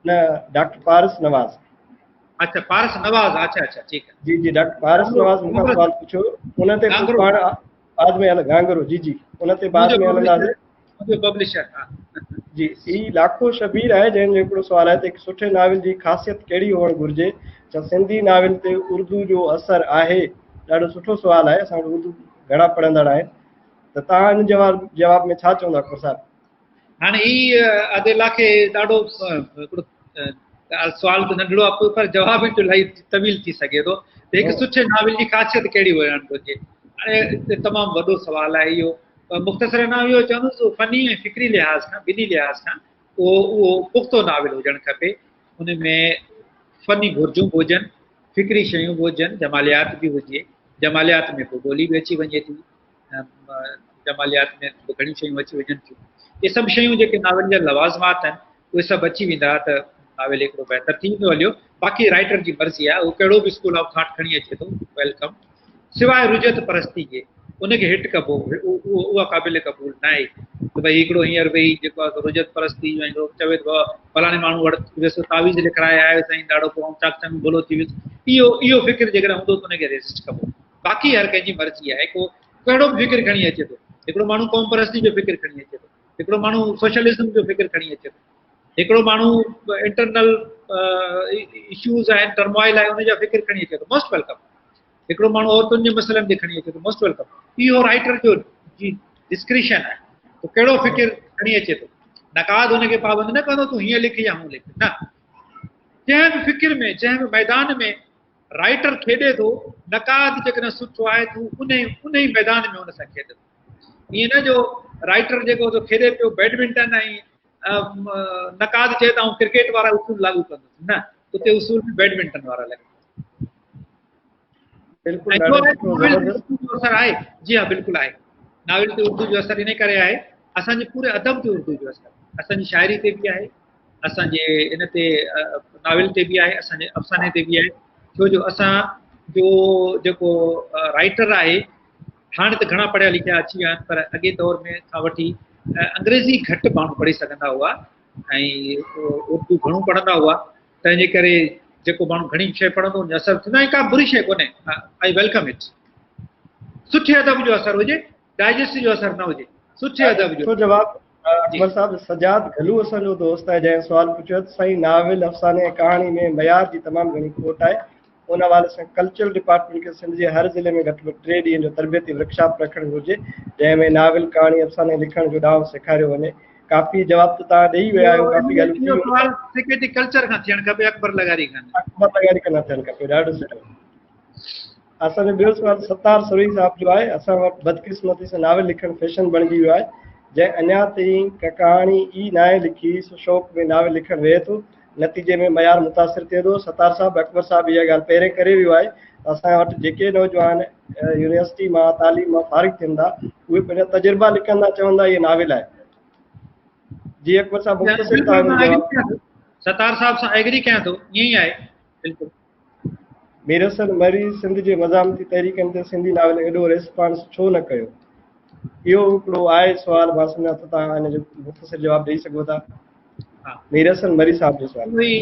نه ڊاڪٽر پارس نواز. اچھا پارس نواز اچھا اچھا ٺيڪ آ. جي جي ڊاڪٽر پارس نواز مون کان سوال پڇيو ان تي پوء پاڻ بعد ۾ هل گانگرو جي جي ان تي بعد ۾ هلنداسين. منهنجو پبلشر ها. جي هي لاکو شبير آهي جنهن جو هڪڙو سوال آهي ته هڪ سٺي ناول جي خاصيت ڪهڙي هئڻ گهرجي ڇا سنڌي ناول تي اردو جو اثر آهي ڏاڍو سٺو سوال آهي اسان وٽ اردو گهڻا پڙهندڙ آهن ته توهان ان جواب جواب ۾ ڇا چوندا اڪبر صاحب هاڻي هي ادي لاکي ڏاڍو هڪڙو سوال ته ننڍڙو آهي پر جواب هن جو الاهي طويل ٿي سگهي ٿو ته هڪ سٺي ناول جي خاصيت ڪهڙي هجڻ گهرجي هاڻي تمام وڏو سوال آهي اهو مختصر نه اهو چوندس فني ۽ فڪري لحاظ کان ٻنهي لحاظ کان اهو اهو پختو ناول هجڻ کپي ان ۾ فني گهرجون به هجن فڪري شيون به هجن جماليات به هجي جماليات ۾ پوء ٻولي به اچي وڃي ٿي جماليات ۾ به گهڻيون شيون اچي وڃن ٿيون. اهي سڀ شيون جيڪي ناول جا لوازمات آهن، اهي سڀ اچي ويندا ته ناول هڪڙو بهتر ٿي ويندو هليو. باقي رائيٽر جي مرضي آهي، اهو ڪهڙو به اسڪول آف ٿاٽ کڻي اچي ٿو، welcome. سواء رجعت پرستي جي، ان کي هٽ ڪبو، اها قابل قبول ناهي ته ڀئي هڪڙو هينئر ويهي جيڪو آهي سو رجعت پرستي جو هڪڙو چوي ته بابا فلاڻي ماڻهو وٽ ويس تعويذ لکرائي آيو سائين ڏاڍو پوء آئون چاڪ چڱو ڀلو ٿي ويس. اهو اهو فڪر جيڪڏهن هوندو ته ان کي ريزسٽ ڪبو. باقي هر ڪنهن جي مرضي آهي ڪو ڪهڙو به فڪر کڻي اچي ٿو. هڪڙو ماڻهو قوم پرستي جو فڪر کڻي اچي ٿو، هڪڙو ماڻهو سوشلزم جو فڪر کڻي اچي ٿو، هڪڙو ماڻهو انٽرنل اشوز آهن ٽرموائل آهي ان جا فڪر کڻي اچي ٿو، موسٽ welcome. هڪڙو ماڻهو عورتن جي مسئلن تي کڻي اچي ٿو، موسٽ welcome. اهو رائيٽر جو جي ڊسڪريشن آهي ته ڪهڙو فڪر کڻي اچي ٿو. نقاد ان کي پابند نه ڪندو تون هيئن لک يا هون لک، نه، جنهن به فڪر ۾ جنهن به ميدان ۾ رائيٽر کيڏي ٿو، نقاد جيڪڏهن سٺو آهي ته هو انهي انهي ميدان ۾ ان سان کيڏندو. ائين نه جو رائيٽر جيڪو سو کيڏي پيو بيڊمنٽن ۽ نقاد چئي ته آئون ڪرڪيٽ وارا اصول لاڳو ڪندس، نه، اتي اصول به بيڊمنٽن وارا لڳندا. بلڪل ڏاڍو سٺو زبردست. اردو جو اثر آهي، جي ها بلڪل آهي. ناول تي اردو جو اثر انهي ڪري آهي، اسان جي پوري ادب تي اردو جو اثر، اسان جي شاعري تي به آهي. اسان جي ان تي ناول تي به آهي اسان جي افساني تي به آهي ڇو جو اسان جو جيڪو رائٽر آهي هاڻي ته گهڻا پڙهيا لکيا اچي ويا آهن پر اڳي دور ۾ کان وٺي انگريزي گهٽ ماڻهو پڙهي سگهندا هئا ۽ اردو گهڻو پڙهندا هئا تنهن جي ڪري جيڪو ماڻهو گهڻي شيء پڙهندو ان جو اثر ٿيندو ۽ ڪا بري شيء ڪونهي آئي welcome it سٺي ادب جو اثر هجي ڊائجسٽ جو اثر نه هجي سٺي ادب جو سٺو جواب اڪبر صاحب سجاد گلو اسان جو دوست آهي جنهن سوال پڇيو ته سائين ناول افساني ۽ ڪهاڻي ۾ معيار جي تمام گهڻي کوٽ آهي ان حوالي سان ڪلچرل ڊپارٽمينٽ کي سنڌ جي هر ضلعي ۾ گهٽ ۾ گهٽ 3 ڏينهن جو تربيتي ورڪشاپ رکڻ گهرجي جنهن ۾ ناول ڪهاڻي افساني لکڻ جو ڏانء سيکاريو وڃي ڪافي جواب ته توهان ڏئي ويا آهيو ڪافي ڳالهيون ٿي ويون سوال سيڪريٽري ڪلچر کان ٿيڻ کپي اڪبر لغاري کان اڪبر لغاري کان نه ٿيڻ کپي ڏاڍو سٺو اسان جو ٻيو سوال ستار سروهي صاحب جو آهي اسان وٽ بدقسمتي سان ناول لکڻ فيشن بڻجي ويو آهي جنهن اڃا تائين ڪا ڪهاڻي ئي ناهي لکي سو شوق ۾ ناول لکڻ ويهي ٿو نتيجي ۾ معيار متاثر ٿئي ٿو ستار صاحب اڪبر صاحب اها ڳالهه پهرين ڪري ويو آهي ته اسان وٽ جيڪي نوجوان يونيورسٽي مان تعليم مان فارغ ٿين ٿا اهي پنهنجا تجربا لکندا چوندا اهي ناول آهي جي اڪبر صاحب مختصر جواب ستار صاحب سان ايگري ڪيان ٿو ائين ئي آهي بلڪل مير حسن مري سنڌ جي مزاحمتي تحريڪن تي سنڌي ناول ايڏو ريسپانس ڇو نه ڪيو؟ اهو هڪڙو آهي سوال مان سمجهان ٿو توهان ان جو مختصر جواب ڏئي سگهو ٿا. مير حسن مري صاحب جو سوال. اهو ئي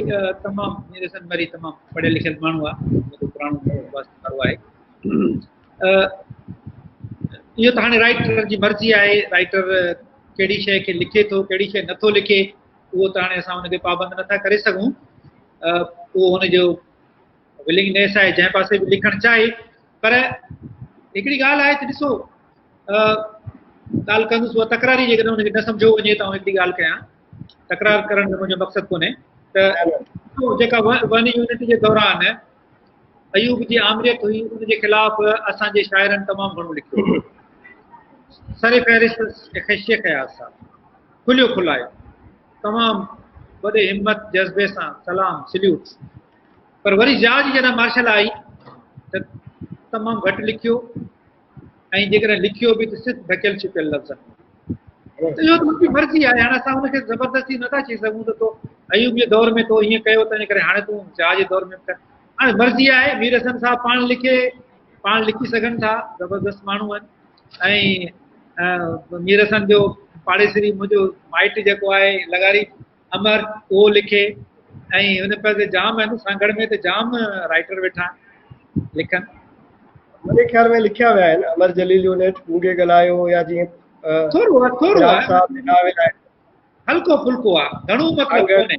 تمام مير حسن مري تمام پڙهيل لکيل ماڻهو آهي وڏو پراڻو واسطو وارو آهي. اهو ته هاڻي رائٽر جي مرضي آهي رائٽر ڪهڙي شيء کي لکي ٿو ڪهڙي شيء نٿو لکي اهو ته هاڻي اسان ان کي پابند نٿا ڪري سگهون اهو هن جو ولنگنيس آهي جنهن پاسي به لکڻ چاهي پر هڪڙي ڳالهه آهي ته ڏسو ڳالهه ڪندس اها تڪراري جيڪڏهن هن کي نه سمجهيو وڃي ته آئون هڪڙي ڳالهه ڪيان تڪرار ڪرڻ جو منهنجو مقصد ڪونهي ته جيڪا ون يونٽ جي دوران ايوب جي آمريت هئي ان جي خلاف اسان جي شاعرن تمام گهڻو لکيو سر فهرست شيخ اياز صاحب کليو کلايو تمام وڏي همت جذبي سان سلام سليوٽ پر وري ضياء جي جڏهن مارشل آئي ته تمام گهٽ لکيو ۽ جيڪڏهن لکيو به ته صرف ڍڪيل ڇپيل لفظن ۾ ته اهو ته هن جي مرضي آهي هاڻي اسان هن کي زبردستي نٿا چئي سگهون ته تو ايوب جي دور ۾ تو ائين ڪيو تنهن ڪري هاڻي تون ضياء جي دور ۾ ڪر هاڻي مرضي آهي مير حسن صاحب پاڻ لکي پاڻ لکي سگهن ٿا زبردست ماڻهو آهن ۽ مير حسن جو پاڙيسري منهنجو مائٽ جيڪو آهي لغاري امر اهو لکي ۽ ان پاسي جام آهن سانگهڙ ۾ ته جام رائٽر ويٺا لکن منهنجي خيال ۾ لکيا ويا آهن امر جليل جو نيٺ گونگي ڳالهايو يا جيئن ٿورو ٿورو آهي هلڪو ڦلڪو آهي گهڻو مطلب ڪونهي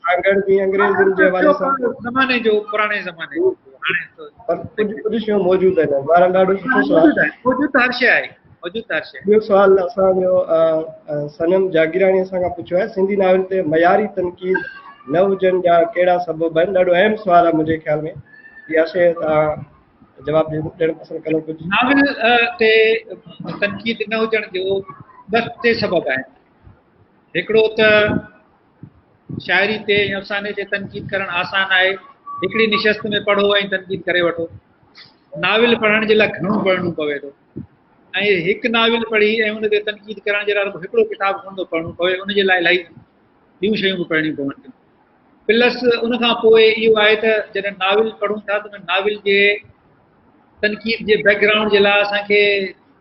سانگهڙ جي انگريزن جي حوالي سان زماني جو پراڻي زماني جو هاڻي پر ڪجهه ڪجهه شيون موجود آهن بهرحال ڏاڍو سٺو سوال موجود ته هر شيء آهي موجود ته هر شيء ٻيو سوال اسان جو صنم جاگيراڻي اسان کان پڇيو آهي سنڌي ناول تي معياري تنقيد نه هجڻ جا ڪهڙا سبب آهن ڏاڍو اهم سوال آهي منهنجي خيال ۾ اها شيء توهان جواب ڏيڻ پسند ڪندو ڪجهه ناول تي تنقيد نه هجڻ جو ٻه ٽي سبب آهن هڪڙو ته شاعري تي ۽ افساني تي تنقيد ڪرڻ آسان آهي. هڪڙي نشست ۾ پڙهو ۽ تنقيد ڪري وٺو. ناول پڙهڻ جي لاء گهڻو پڙهڻو پوي ٿو ۽ هڪ ناول پڙهي ۽ ان تي تنقيد ڪرڻ جي لاء رڳو هڪڙو ڪتاب ڪونه ٿو پڙهڻو پوي ان جي لاء الاهي ٻيون شيون به پڙهڻيون پون ٿيون. پلس ان کان پوء اهو آهي ته جڏهن ناول پڙهون ٿا ته ان ناول جي تنقيد جي بيڪ گرائونڊ جي لاء اسان کي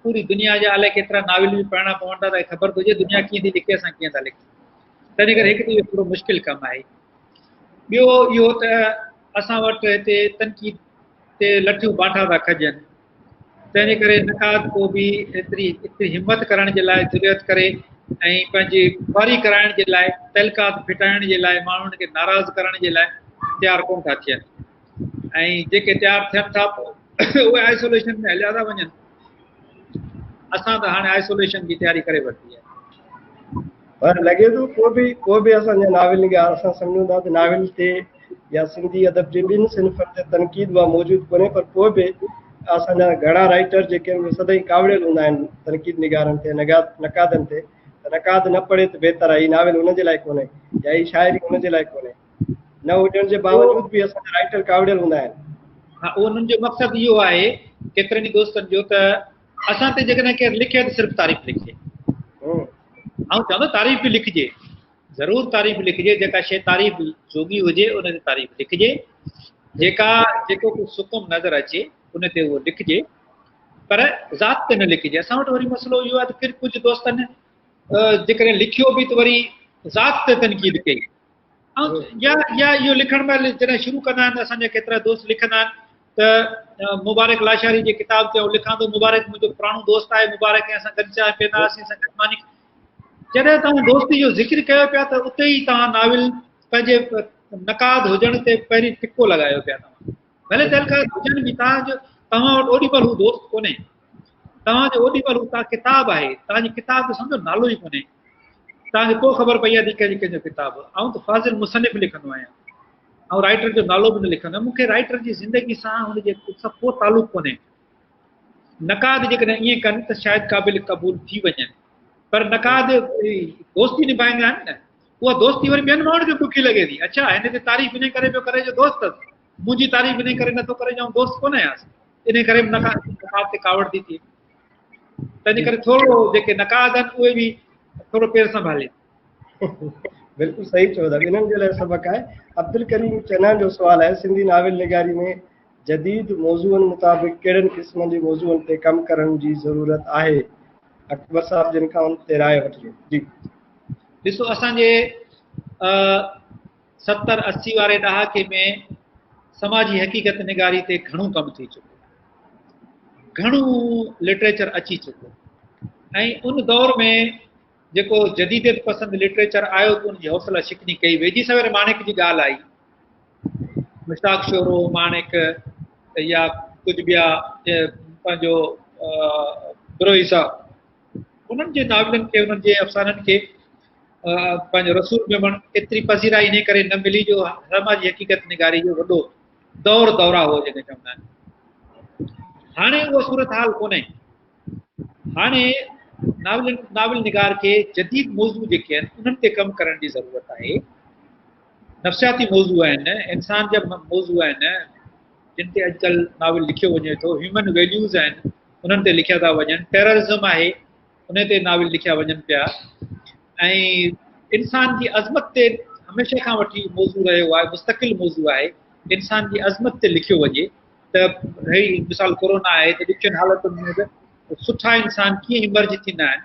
پوري دنيا جا الائي ڪيترا ناول به پڙهڻا پون ٿا ته خبر ته هجي دنيا ڪيئن ٿي لکي اسان ڪيئن ٿا لکون تنهن ڪري هڪ ته اهو ٿورو مشڪل ڪم آهي ٻيو اهو ته اسان وٽ هتي تنقيد تي لٺيون بانٺا ٿا کڄن تنهن ڪري نقاد ڪو به ايتري ايتري همت ڪرڻ جي لاء جرئت ڪري ۽ پنهنجي خواري ڪرائڻ جي لاء تعلقات ڦٽائڻ جي لاء ماڻهن کي ناراض ڪرڻ جي لاء تيار ڪونه ٿا ٿين ۽ جيڪي تيار ٿين ٿا پوء اهي آئسوليشن ۾ هليا ٿا وڃن اسان ته هاڻي آئسوليشن جي تياري ڪري ورتي آهي پر لڳي ٿو ڪو به ڪو به اسان جا ناول نگار اسان سمجهون ٿا ته ناول تي يا سنڌي ادب جي ٻين صنفن تي تنقيد اها موجود ڪونهي پر پوء به اسان جا گهڻا رائٽر جيڪي آهن اهي سدائين ڪاوڙيل هوندا آهن تنقيد نگارن تي نقادن تي ته نقاد نه پڙهي ته بهتر آهي هي ناول هن جي لاء ڪونهي يا هي شاعري هن جي لاء ڪونهي نه هجڻ جي باوجود به اسان جا رائٽر ڪاوڙيل هوندا آهن. ها انهن جو مقصد اهو آهي ڪيترن ئي دوستن جو ته اسان تي جيڪڏهن ڪير لکي ته صرف تعريف لکي. آئون چوان ٿو تعريف به لکجي ضرور تعريف لکجي، جيڪا شيء تعريف جوڳي هجي ان تي تعريف لکجي، جيڪا جيڪو ڪو سڪم نظر اچي ان تي اهو لکجي، پر ذات تي نه لکجي. اسان وٽ وري مسئلو اهو آهي ته ڪجهه دوستن جيڪڏهن لکيو به ته وري ذات تي تنقيد ڪئي، يا يا اهو لکڻ مهل جڏهن شروع ڪندا آهن، اسان جا ڪيترا دوست لکندا آهن ته مبارڪ لاشاري جي ڪتاب تي آئون لکان ٿو، مبارڪ منهنجو پراڻو دوست آهي، مبارڪ ۽ اسان گڏ چانهه پيئندا هئاسين، اسان گڏ ماني. جڏهن توهان دوستي جو ذڪر ڪيو پيا ته اتي ئي توهان ناول پنهنجي نقاد هجڻ تي پهرين ٽڪو لڳايو پيا. توهان ڀلي تنقاد هجن به، توهان جو توهان وٽ اوڏي مهل هو دوست ڪونهي، توهان جو اوڏي مهل هو توهان ڪتاب آهي، توهان جي ڪتاب جو سمجهو نالو ئي ڪونهي. توهان کي پوء خبر پئي آهي ته ڪنهن ڪنهن جو ڪتاب. آئون ته فاضل مصنف لکندو آهيان، آئون رائٽر جو نالو به نه لکندو آهيان. مون کي رائٽر جي زندگي سان هن جي سان ڪو تعلق ڪونهي. نقاد جيڪڏهن ائين ڪن ته شايد قابل قبول ٿي وڃن، پر نقاد دوستي نڀائيندا آهن نه، اها دوستي وري ٻين ماڻهن کي به ڏکي لڳي ٿي. اڇا هن جي تعريف انهي ڪري پيو ڪري جو دوست اٿس، منهنجي تعريف انهي ڪري نٿو ڪري جو آئون دوست ڪونه آهيانس، انهي ڪري به نقاد تي ڪاوڙ ٿي ٿئي. تنهنجي ڪري ٿورو جيڪي نقاد آهن اهي به ٿورو پير سنڀالين. بلڪل صحيح چئو ٿا، انهن جي لاء سبق آهي. عبدالڪريم چنا جو سوال آهي، سنڌي ناول نگاري ۾ جديد موضوعن مطابق ڪهڙن قسمن جي موضوعن تي ڪم ڪرڻ جي ضرورت آهي؟ اڪبر صاحب جن کان ان تي راء وٺجو. جي. ڏسو اسان جي 70 80 واري ڏهاڪي ۾ سماجي حقيقت نگاري تي گهڻو ڪم ٿي چڪو، گهڻو لٽريچر اچي چڪو، ۽ ان دور ۾ جيڪو جديديت پسند لٽريچر آيو ته ان جي حوصله شڪني ڪئي وئي. جي سوير ماڻڪ جي ڳالهه آئي، مشتاق شورو، ماڻڪ يا ڪجهه ٻيا پنهنجو بروهي صاحب، انهن جي ناولن کي، انهن جي افسانن کي پنهنجو رسول ميمڻ ايتري پذيرائي انهي ڪري نه ملي جو سماجي حقيقت نگاري جو وڏو دور دورا هو جيڪي چوندا آهن. هاڻي اها صورتحال ڪونهي. هاڻي ناول ناول نگار کي جديد موضوع جيڪي آهن انهن تي ڪم ڪرڻ جي ضرورت آهي. نفسياتي موضوع آهن، انسان جا موضوع آهن جن تي اڄڪلهه ناول لکيو وڃي ٿو، هيومن ويليوز آهن انهن تي لکيا ٿا وڃن، ٽيررزم آهي ان تي ناول لکيا وڃن پيا، ۽ انسان جي عظمت تي هميشه کان وٺي موضوع رهيو آهي، مستقل موضوع آهي، انسان جي عظمت تي لکيو وڃي ته هي مثال ڪورونا آهي ته ڏکين حالتن ۾ به سٺا انسان ڪيئن ايمرج ٿيندا آهن،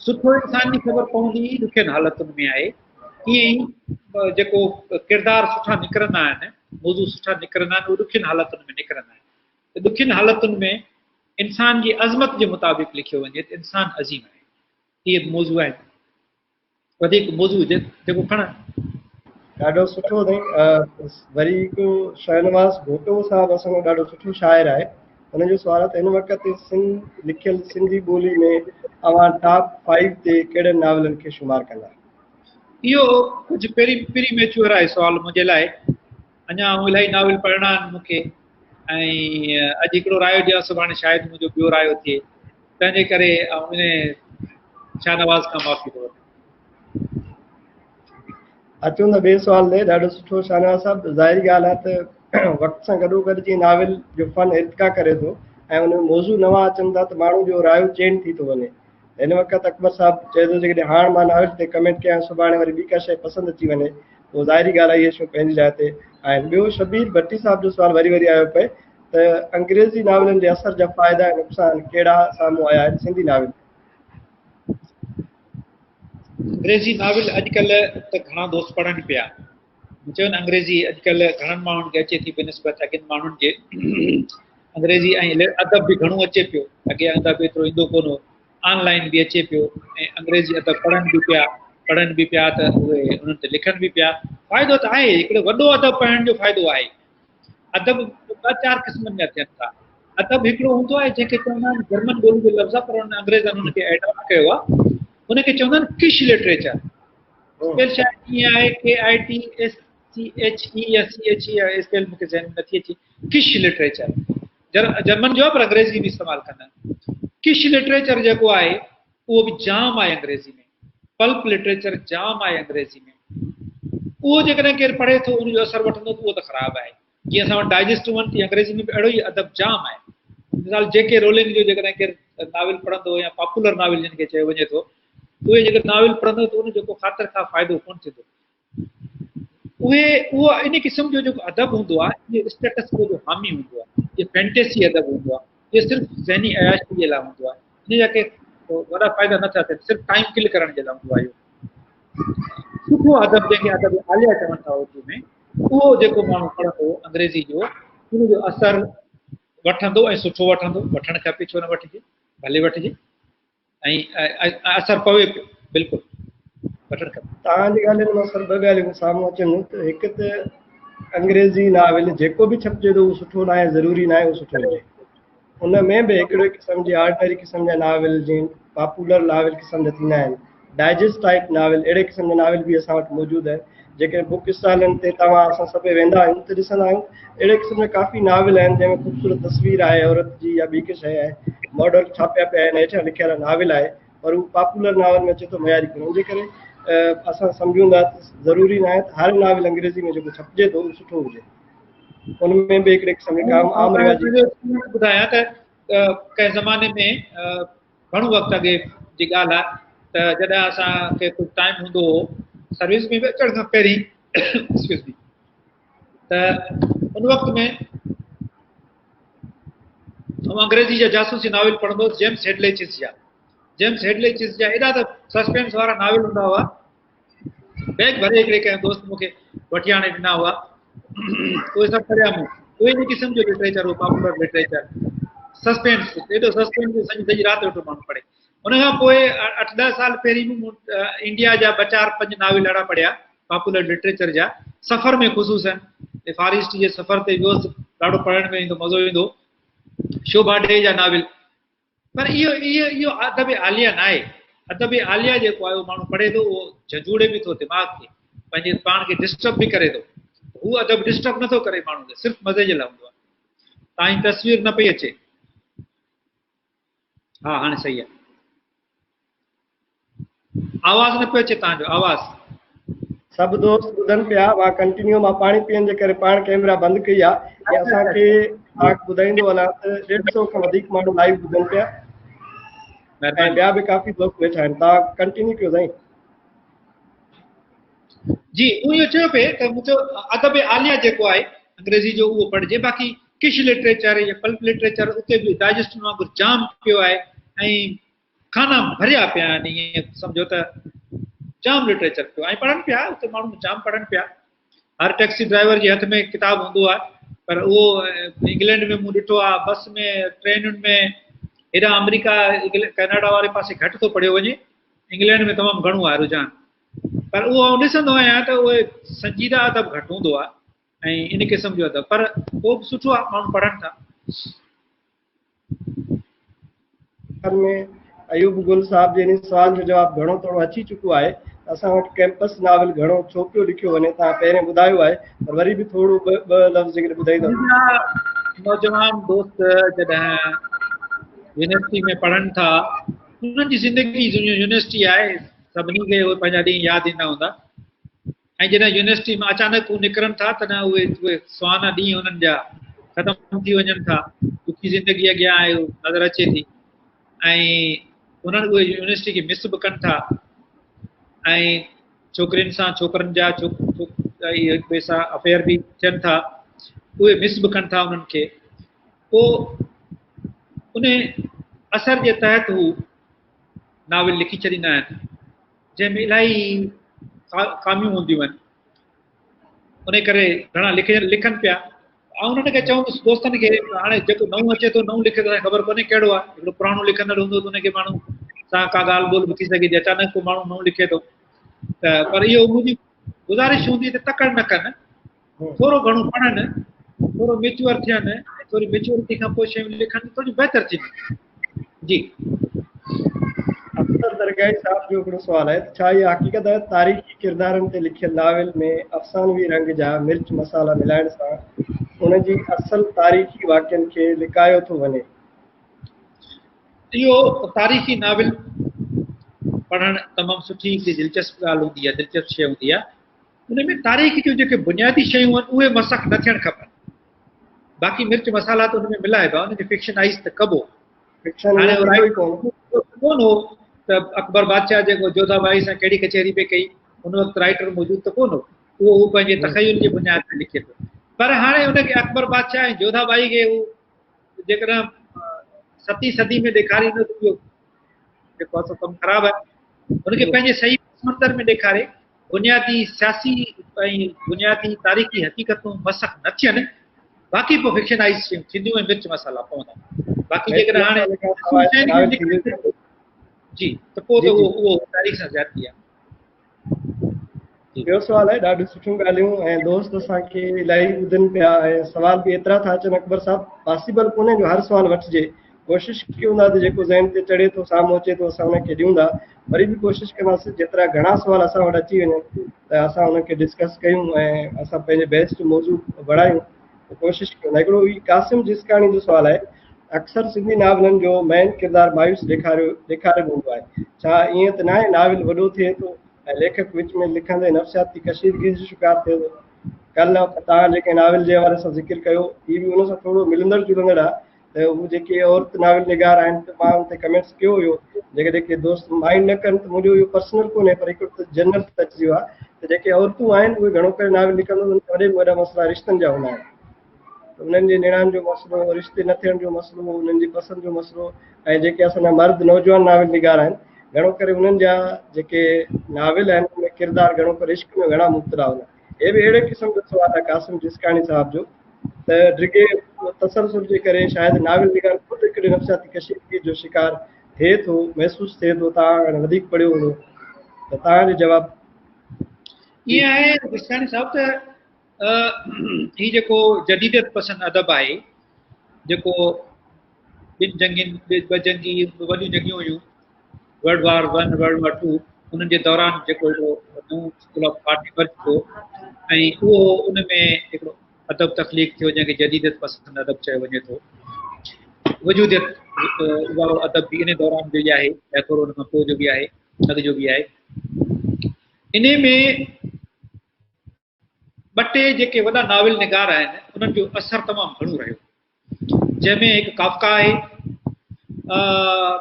سٺو انسان جي خبر پوندي ئي ڏکين حالتن ۾ آهي. ائين ئي جيڪو ڪردار سٺا نڪرندا آهن، موضوع سٺا نڪرندا آهن، اهي ڏکين حالتن ۾ نڪرندا آهن. ته ڏکين حالتن ۾ انسان جي عظمت جي مطابق لکيو وڃي ته انسان عظيم آهي. اهي موضوع آهن. وڌيڪ موضوع هجي جيڪو کڻ. ڏاڍو سٺو سائين. وري هڪ شاهنواز ڀٽو صاحب اسان جو ڏاڍو سٺو شاعر آهي، ان جو سوال آهي ته هن وقت سنڌ لکيل سنڌي ٻولي ۾ اوهان ٽاپ 5 تي ڪهڙن ناولن کي شمار ڪندا؟ اهو ڪجهه پري پري ميچوئر آهي سوال منهنجي لاء. اڃا آئون الاهي ناول پڙهڻا آهن مون کي، ۽ اڄ هڪڙو رايو ڏيان سڀاڻي شايد منهنجو ٻيو رايو ٿئي، تنهنجي ڪري آئون ان شاهنواز کان معافي ٿو وٺان. اچون ته ٻئي سوال ڏي. ڏاڍو سٺو شاهنواز صاحب. ظاهري ڳالهه آهي ته وقت سان گڏو گڏ جيئن ناول جو فن ارتقا ڪري ٿو ۽ ان ۾ موضوع نوان اچن ٿا ته ماڻهو جو رايو چينج ٿي ٿو وڃي. هن وقت اڪبر صاحب چئي ٿو جيڪڏهن هاڻ مان ناول تي ڪمينٽ ڪيان سڀاڻي وري ٻي ڪا شيء پسند اچي وڃي، پوء ظاهري ڳالهه آهي اهي شيون پنهنجي جاء تي آهن. ٻيو شبير ڀٽي صاحب جو سوال وري وري آيو پئي ته انگريزي ناولن جي اثر جا فائدا ۽ نقصان ڪهڙا سامهون آيا آهن سنڌي ناول تي؟ انگريزي ناول اڄڪلهه ته گهڻا دوست پڙهن پيا. مون چيو نه انگريزي اڄڪلهه گهڻن ماڻهن کي اچي ٿي بنسبت اڳين ماڻهن جي. انگريزي ۽ ادب به گهڻو اچي پيو، اڳي ادب ايترو ايندو ڪونه هو، آن لائن به اچي پيو ۽ انگريزي ادب پڙهن به پيا، پڙهن به پيا ته اهي انهن تي لکن به پيا. فائدو ته آهي، هڪڙو وڏو ادب پڙهڻ جو فائدو آهي. ادب ٻه چار قسمن جا ٿين ٿا. ادب هڪڙو هوندو آهي جنهن کي چوندا آهن جرمن ٻولي جو لفظ آهي پر انهن انگريزن ان کي ايڊاپٽ ڪيو آهي، ان کي چوندا آهن ڪش لٽريچر. اسپيل شايد ائين آهي K I T S C H E يا سي ايڇ اي، اسپيل مون کي ذهن ۾ نٿي اچي. ڪش لٽريچر جرمن جو آهي پر انگريزي به استعمال ڪندا آهن. ڪش لٽريچر جيڪو آهي اهو به جام آهي انگريزي ۾، پلپ لٽريچر جام آهي انگريزي ۾. اهو جيڪڏهن ڪير پڙهي ٿو ان جو اثر وٺندو ته اهو ته خراب آهي. جيئن اسان وٽ ڊائجسٽ هئن تيئن انگريزي ۾ به اهڙو ئي ادب جام آهي. مثال جي ڪي رولنگ جو جيڪڏهن ڪير ناول پڙهندو يا پاپولر ناول جن کي چيو وڃي ٿو اهي جيڪي ناول پڙهندو ته ان جو ڪو خاطر خواه فائدو ڪونه ٿيندو. اهي اهو ان قسم جو جيڪو ادب هوندو آهي اهو اسٽيٽس ڪو جو حامي هوندو آهي. اهو فينٽيسي ادب هوندو آهي. اهو صرف ذهني عياشي جي لاء هوندو آهي. ان جا ڪي وڏا فائدا نه ٿا ٿين، صرف ٽائيم ڪل ڪرڻ جي لاء هوندو آهي اهو. سٺو ادب جنهن کي ادب عاليه چون ٿا اردو ۾، اهو جيڪو ماڻهو پڙهندو انگريزي جو، ان جو اثر وٺندو ۽ سٺو وٺندو، وٺڻ کپي ڇو نه وٺجي، ڀلي وٺجي ۽ اثر پوي پيو، بلڪل وٺڻ کپي. توهان جي ڳالهين مان سر ٻه ڳالهيون سامهون اچن ٿيون ته هڪ ته انگريزي ناول جيڪو به ڇپجي ٿو اهو سٺو ناهي، ضروري ناهي اهو سٺو هجي. ان ۾ به هڪڙي قسم جي آرڊنري قسم جا ناول جيئن پاپولر ناول قسم جا ٿيندا آهن، ڊائجسٽ ٽائيپ ناول، اهڙي قسم جا ناول به اسان وٽ موجود آهن. جيڪڏهن بڪ اسٽالن تي توهان اسان سڀئي ويندا آهيون ته ڏسندا آهيون اهڙي قسم جا ڪافي ناول آهن جنهن ۾ خوبصورت تصوير آهي عورت جي يا ٻي ڪا شيء آهي، ماڊل ڇاپيا پيا آهن، هيٺيان لکيل ناول آهي پر هو پاپولر ناول ۾ اچي ٿو معياري ڪونهي. ان جي ڪري اسان سمجهون ٿا ته ضروري ناهي ته هر ناول انگريزي ۾ جيڪو ڇپجي ٿو اهو سٺو هجي. ان ۾ به هڪڙي قسم جي ڪام عام رواجي ٻڌايان ته ڪنهن زماني ۾ گهڻو وقت اڳي جي ڳالهه آهي ته جڏهن اسان کي ڪجهه ٽائيم هوندو هو سروس ۾ به اچڻ کان پهرين ايڪسڪيوز مي ته ان وقت ۾ آئون انگريزي جا جاسوسي ناول پڙهندو هوس جيمس هيڊلي چيس جا جيمس هيڊلي چيس جا ايڏا ته سسپينس وارا ناول هوندا هئا بيگ ڀري هڪڙي ڪنهن دوست مون کي وٺي آڻي ڏنا هئا اهي سڀ پڙهيا مون اهي ان قسم جو لٽريچر هو پاپولر لٽريچر سسپينس ايڏو سسپينس جو سڄي سڄي رات ويٺو ماڻهو پڙهي ان کان پوء اٺ ڏهه سال پهرين مون انڊيا جا ٻه چار پنج ناول اهڙا پڙهيا پاپولر لٽريچر جا سفر ۾ خصوصن فار ايسٽ جي سفر تي ويوس ڏاڍو پڙهڻ ۾ ايندو مزو ايندو شوڀا ڊي جا ناول پر اهو اهو اهو ادب عاليه ناهي. ادب عاليه جيڪو آهي اهو ماڻهو پڙهي ٿو اهو جهنجهوڙي به ٿو دماغ کي پنهنجي پاڻ کي ڊسٽرب به ڪري ٿو. هو ادب ڊسٽرب نٿو ڪري ماڻهو کي صرف مزي جي لاء هوندو آهي. تائين تصوير نه پئي اچي. ها هاڻي صحيح آهي. آواز نه پيو اچي تان جو آواز. سڀ دوست ٻڌن پيا مان ڪنٽينيو مان پاڻي پيئڻ جي ڪري پاڻ ڪيمرا بند ڪئي آ ۽ اسان کي آگ ٻڌائيندو هلان ته ڏيڍ سو کان وڌيڪ ماڻهو لائيو ٻڌن پيا ۽ ٻيا به ڪافي دوست ويٺا آهن تان ڪنٽينيو ڪيو سائين. جي مون اهو چيو پئي ته مون چيو ادب عاليه جيڪو آهي انگريزي جو اهو پڙهجي باقي ڪش لٽريچر يا پلپ لٽريچر اتي به ڊائجسٽن وانگر جام پيو آهي ۽ خانا ڀريا پيا آهن ائين سمجهو ته جام لٽريچر پيو ۽ پڙهن پيا اتي ماڻهو جام پڙهن پيا هر ٽيڪسي ڊرائيور جي هٿ ۾ ڪتاب هوندو آهي پر اهو انگلينڊ ۾ مون ڏٺو آهي بس ۾ ٽرينن ۾ هيڏانهن آمريڪا ڪئناڊا واري پاسي گهٽ ٿو پڙهيو وڃي انگلينڊ ۾ تمام گهڻو آهي رجحان پر اهو آئون ڏسندو آهيان ته اهي سنجيده ادب گهٽ هوندو آهي ۽ ان قسم جو ادب پر پوء به سٺو آهي ماڻهو پڙهن ٿا ۾ ايوب گل صاحب جي ان سوال جو جواب گهڻو ٿورو اچي چڪو آهي ته اسان وٽ ڪيمپس ناول گهڻو ڇو پيو لکيو وڃي توهان پهرين ٻڌايو آهي پر وري به ٿورو ٻه لفظ جيڪڏهن ٻڌائيندو نوجوان دوست جڏهن يونيورسٽي ۾ پڙهن ٿا انهن جي زندگي يونيورسٽي آهي سڀني کي اهي پنهنجا ڏينهن ياد ايندا هوندا ۽ جڏهن يونيورسٽي مان اچانڪ هو نڪرن ٿا تڏهن اهي اهي سهانا ڏينهن انهن جا ختم ٿي وڃن ٿا ڏکي زندگي اڳيان آهي نظر اچي ٿي ۽ انهن اهي يونيورسٽي کي مس به ڪن ٿا ۽ ڇوڪرين سان ڇوڪرن جا هڪ ٻئي سان افيئر به ٿين ٿا اهي مس به ڪن ٿا انهن کي پوء ان اثر جي تحت هو ناول لکي ڇڏيندا آهن جنهن ۾ الاهي خاميون هونديون آهن ان ڪري گهڻا لکي لکن پيا آئون انهن کي چوندس دوستن کي هاڻي جيڪو نئون اچي ٿو نئون لکي ٿو خبر ڪونهي ڪهڙو آهي هڪڙو پراڻو لکندڙ هوندو ته ان کي ماڻهو سان ڪا ڳالهه ٻولهه به ٿي سگهي ٿي اچانڪ ڪو ماڻهو نئون لکي ٿو ته پر اهو منهنجي گذارش هوندي ته تڪڙ نه ڪن ٿورو گهڻو پڙهن، ٿورو ميچوئر ٿين ۽ ٿوري ميچوئرٽي کان پوء شيون لکن ته ٿوري بهتر ٿينديون. جي. اختر درگاهي صاحب جو هڪڙو سوال آهي ته ڇا اها حقيقت آهي ته تاريخي ڪردارن تي لکيل ناول ۾ افسانوي رنگ جا مرچ مصالحا ملائڻ سان ان جي اصل تاريخي واقعن کي لڪايو ٿو وڃي؟ اهو تاريخي ناول پڙهڻ تمام سٺي هڪڙي دلچسپ ڳالهه هوندي آهي، دلچسپ شيء هوندي آهي. ان ۾ تاريخ جون جيڪي بنيادي شيون آهن اهي مسخ نه ٿيڻ کپن. باقي مرچ مصالحا ته ان ۾ ملائبا، ان کي فڪشنائيز ته ڪبو. فڪشن هاڻي ائين ٿيندو ئي ڪونه. ڪونه هو ته اڪبر بادشاهه جيڪو جوڌا ٻائي سان ڪهڙي ڪچهري پئي ڪئي، ان وقت رائيٽر موجود ته ڪونه هو، اهو هو پنهنجي تخيل جي بنياد تي لکي ٿو. پر هاڻي ان کي اڪبر بادشاهه ۽ جوڌا ٻائي کي هو جيڪڏهن ستين صدي ۾ ڏيکاريندو ته اهو جيڪو آهي سو ڪم خراب آهي. ان کي پنهنجي صحيح پس منظر ۾ ڏيکاري بنيادي سياسي ۽ بنيادي تاريخي حقيقتون مسخ نه ٿين، باقي پوء فڪشنائيز شيون ٿينديون ۽ مرچ مصالحا پوندا. باقي جيڪڏهن هاڻي جي ته پوء ته اهو اهو تاريخ سان زيادتي آهي. ٻيو سوال آهي، ڏاڍيون سٺيون ڳالهيون ۽ دوست اسان کي الاهي ٻڌن پيا ۽ سوال به ايترا ٿا اچن اڪبر صاحب، پاسيبل ڪونهي جو هر سوال وٺجي، ڪوشش ڪيون ٿا ته جيڪو ذهن تي چڙهي ٿو سامهون اچي ٿو اسان ان کي ڏيون ٿا، وري به ڪوشش ڪنداسين جيترا گهڻا سوال اسان وٽ اچي وڃن ته اسان انهن کي ڊسڪس ڪيون ۽ اسان پنهنجي بحث جو موضوع بڻايون ته ڪوشش ڪيون ٿا. هڪڙو هي قاسم جسڪاڻي جو سوال آهي، اڪثر سنڌي ناولن جو مين ڪردار مايوس ڏيکاريو ڏيکاريل هوندو آهي، ڇا ائين ته ناهي ناول وڏو ٿئي ٿو ۽ ليکڪ وچ ۾ لکندي نفسياتي ڪشيدگي جو شڪار ٿئي ٿو؟ ڪلهه توهان جيڪي ناول جي حوالي سان ذڪر ڪيو هي به ان سان ٿورو ملندڙ جلندڙ آهي ته هو جيڪي عورت ناول نگار آهن ته مان ان تي ڪمينٽس ڪيو هيو، جيڪڏهن ڪي دوست مائنڊ نه ڪن ته منهنجو اهو پرسنل ڪونهي پر هڪڙو جنرل تجزيو آهي ته جيڪي عورتون آهن اهي گهڻو ڪري ناول لکندو انهن جا وڏي ۾ وڏا مسئلا رشتن جا هوندا آهن ته انهن جي نڻان جو مسئلو، رشتي نه ٿيڻ جو مسئلو، انهن جي پسند جو مسئلو ۽ جيڪي اسان جا مرد نوجوان ناول نگار آهن گهڻو ڪري انهن جا جيڪي ناول آهن ان ۾ ڪردار گهڻو ڪري عشق ۾ گهڻا مبتلا هوندا آهن. هي به اهڙي قسم جو سوال آهي قاسم جسڪاڻي صاحب جو ته ڊگهي تسلسل جي ڪري شايد ناول نگار خود هڪڙي نفسياتي ڪشيدگي جو شڪار ٿئي ٿو، محسوس ٿئي ٿو. توهان هاڻي وڌيڪ پڙهيو هوندو ته توهان جو جواب. ائين آهي جسڪاڻي صاحب ته هي جيڪو جديديت پسند ادب آهي، جيڪو ٻن جنگين، ٻه جنگي وڏيون جنگيون هيون، world war one, world war two, انهن جي دوران جيڪو هڪڙو نئون اسڪول آف ٿاٽ ايمرج ٿيو ۽ اهو ان ۾ هڪڙو ادب تخليق ٿيو جنهن کي جديديت پسند ادب چيو وڃي ٿو. وجوديت وارو ادب به ان دوران جو ئي آهي يا ٿورو ان کان پوء جو به آهي، اڳ جو به آهي. انهي ۾ ٻه ٽي جيڪي وڏا ناول نگار آهن انهن جو اثر تمام گهڻو رهيو، جنهن ۾ هڪ ڪافڪا آهي،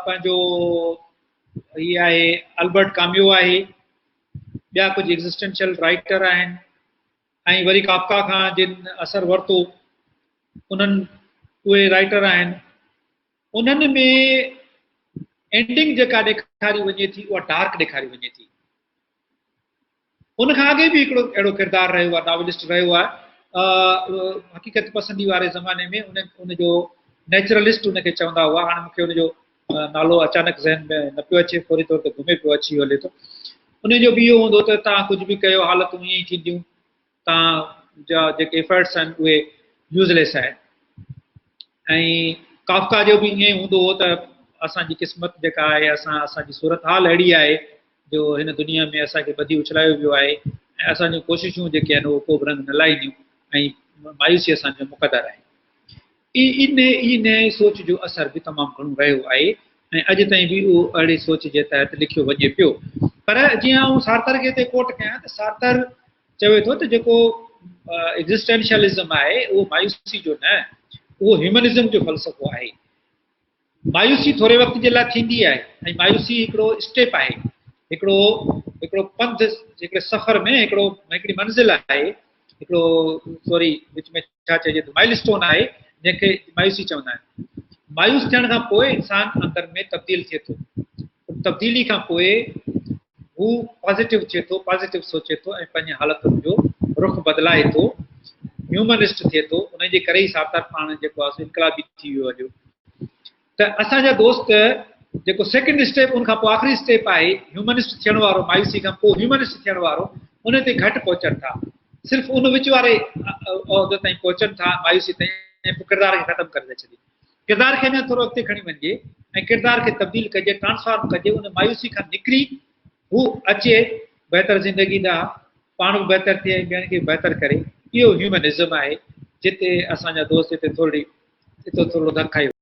پنهنجو هي آهي البرٽ ڪاميو آهي، ٻيا ڪجهه ايگزسٽينشل رائٽر آهن ۽ وري ڪافڪا کان جن اثر ورتو انهن اهي رائٽر آهن. انهن ۾ اينڊنگ جيڪا ڏيکاري وڃي ٿي اها ڊارڪ ڏيکاري وڃي ٿي. ان کان اڳي به هڪڙو اهڙو ڪردار رهيو آهي، ناولسٽ رهيو آهي، حقيقت پسندي واري زماني ۾ ان ان جو نيچرلسٽ ان کي چوندا هئا، هاڻي مون کي ان جو نالو اچانڪ ذهن ۾ نه پيو اچي، فوري طور تي گهمي پيو اچي هلي ٿو. ان جو به اهو هوندو ته توهان ڪجهه به ڪيو حالتون ائين ئي ٿينديون، توهان جا جيڪي ايفرٽس آهن اهي يوزليس آهن. ۽ ڪافڪا جو به ائين ئي هوندو هو ته اسان جي قسمت جيڪا آهي، اسان اسان جي صورتحال اهڙي آهي جو هن دنيا ۾ اسان کي ٻڌي اڇلايو ويو آهي ۽ اسان جون ڪوششون جيڪي آهن اهو ڪو به رنگ نه لائينديون ۽ مايوسي اسان جو مقدر آهي. ان ان سوچ جو اثر به تمام گهڻو رهيو آهي ۽ اڄ تائين به اهو اهڙي سوچ جي تحت لکيو وڃي پيو. پر جيئن آئون سارتر کي هتي ڪوٽ ڪيان ته سارتر چوي ٿو ته جيڪو ايگزسٽينشلزم آهي اهو مايوسي جو نه، اهو هيومنزم جو فلسفو آهي. مايوسي ٿوري وقت جي لاء ٿيندي آهي ۽ مايوسي هڪڙو اسٽيپ آهي، هڪڙو هڪڙو پنڌ، هڪڙي سفر ۾ هڪڙو هڪڙي منزل آهي، هڪڙو سوري وچ ۾ ڇا چئجي ٿو مائل اسٽون آهي جنهن کي مايوسي چوندا آهن. مايوس ٿيڻ کان پوء انسان اندر ۾ تبديل ٿئي ٿو، ان تبديلي کان پوء هو پازيٽو ٿئي ٿو، پازيٽو سوچي ٿو ۽ پنهنجي حالتن جو رخ بدلائي ٿو، هيومنسٽ ٿئي ٿو، ان جي ڪري ئي سارتر پاڻ جيڪو آهي سو انقلابي ٿي ويو هليو. ته اسان جا دوست جيڪو سيڪنڊ اسٽيپ ان کان پوء آخري اسٽيپ آهي هيومنسٽ ٿيڻ وارو، مايوسي کان پوء هيومنسٽ ٿيڻ وارو، ان تي گهٽ پهچن ٿا، صرف ان وچ واري عهدي تائين پهچن ٿا، مايوسي تائين، ۽ پوء ڪردار کي ختم ڪري ٿا ڇڏين. ڪردار کي اڃا ٿورو اڳتي کڻي وڃجي ۽ ڪردار کي تبديل ڪجي، ٽرانسفارم ڪجي، ان مايوسي کان نڪري هو اچي بهتر زندگي ڏانهن، پاڻ به بهتر ٿئي ۽ ٻين کي به بهتر ڪري، اهو هيومنزم آهي، جتي اسان جا دوست هتي ٿورڙي اتو ٿورڙو ڌڪ کائي.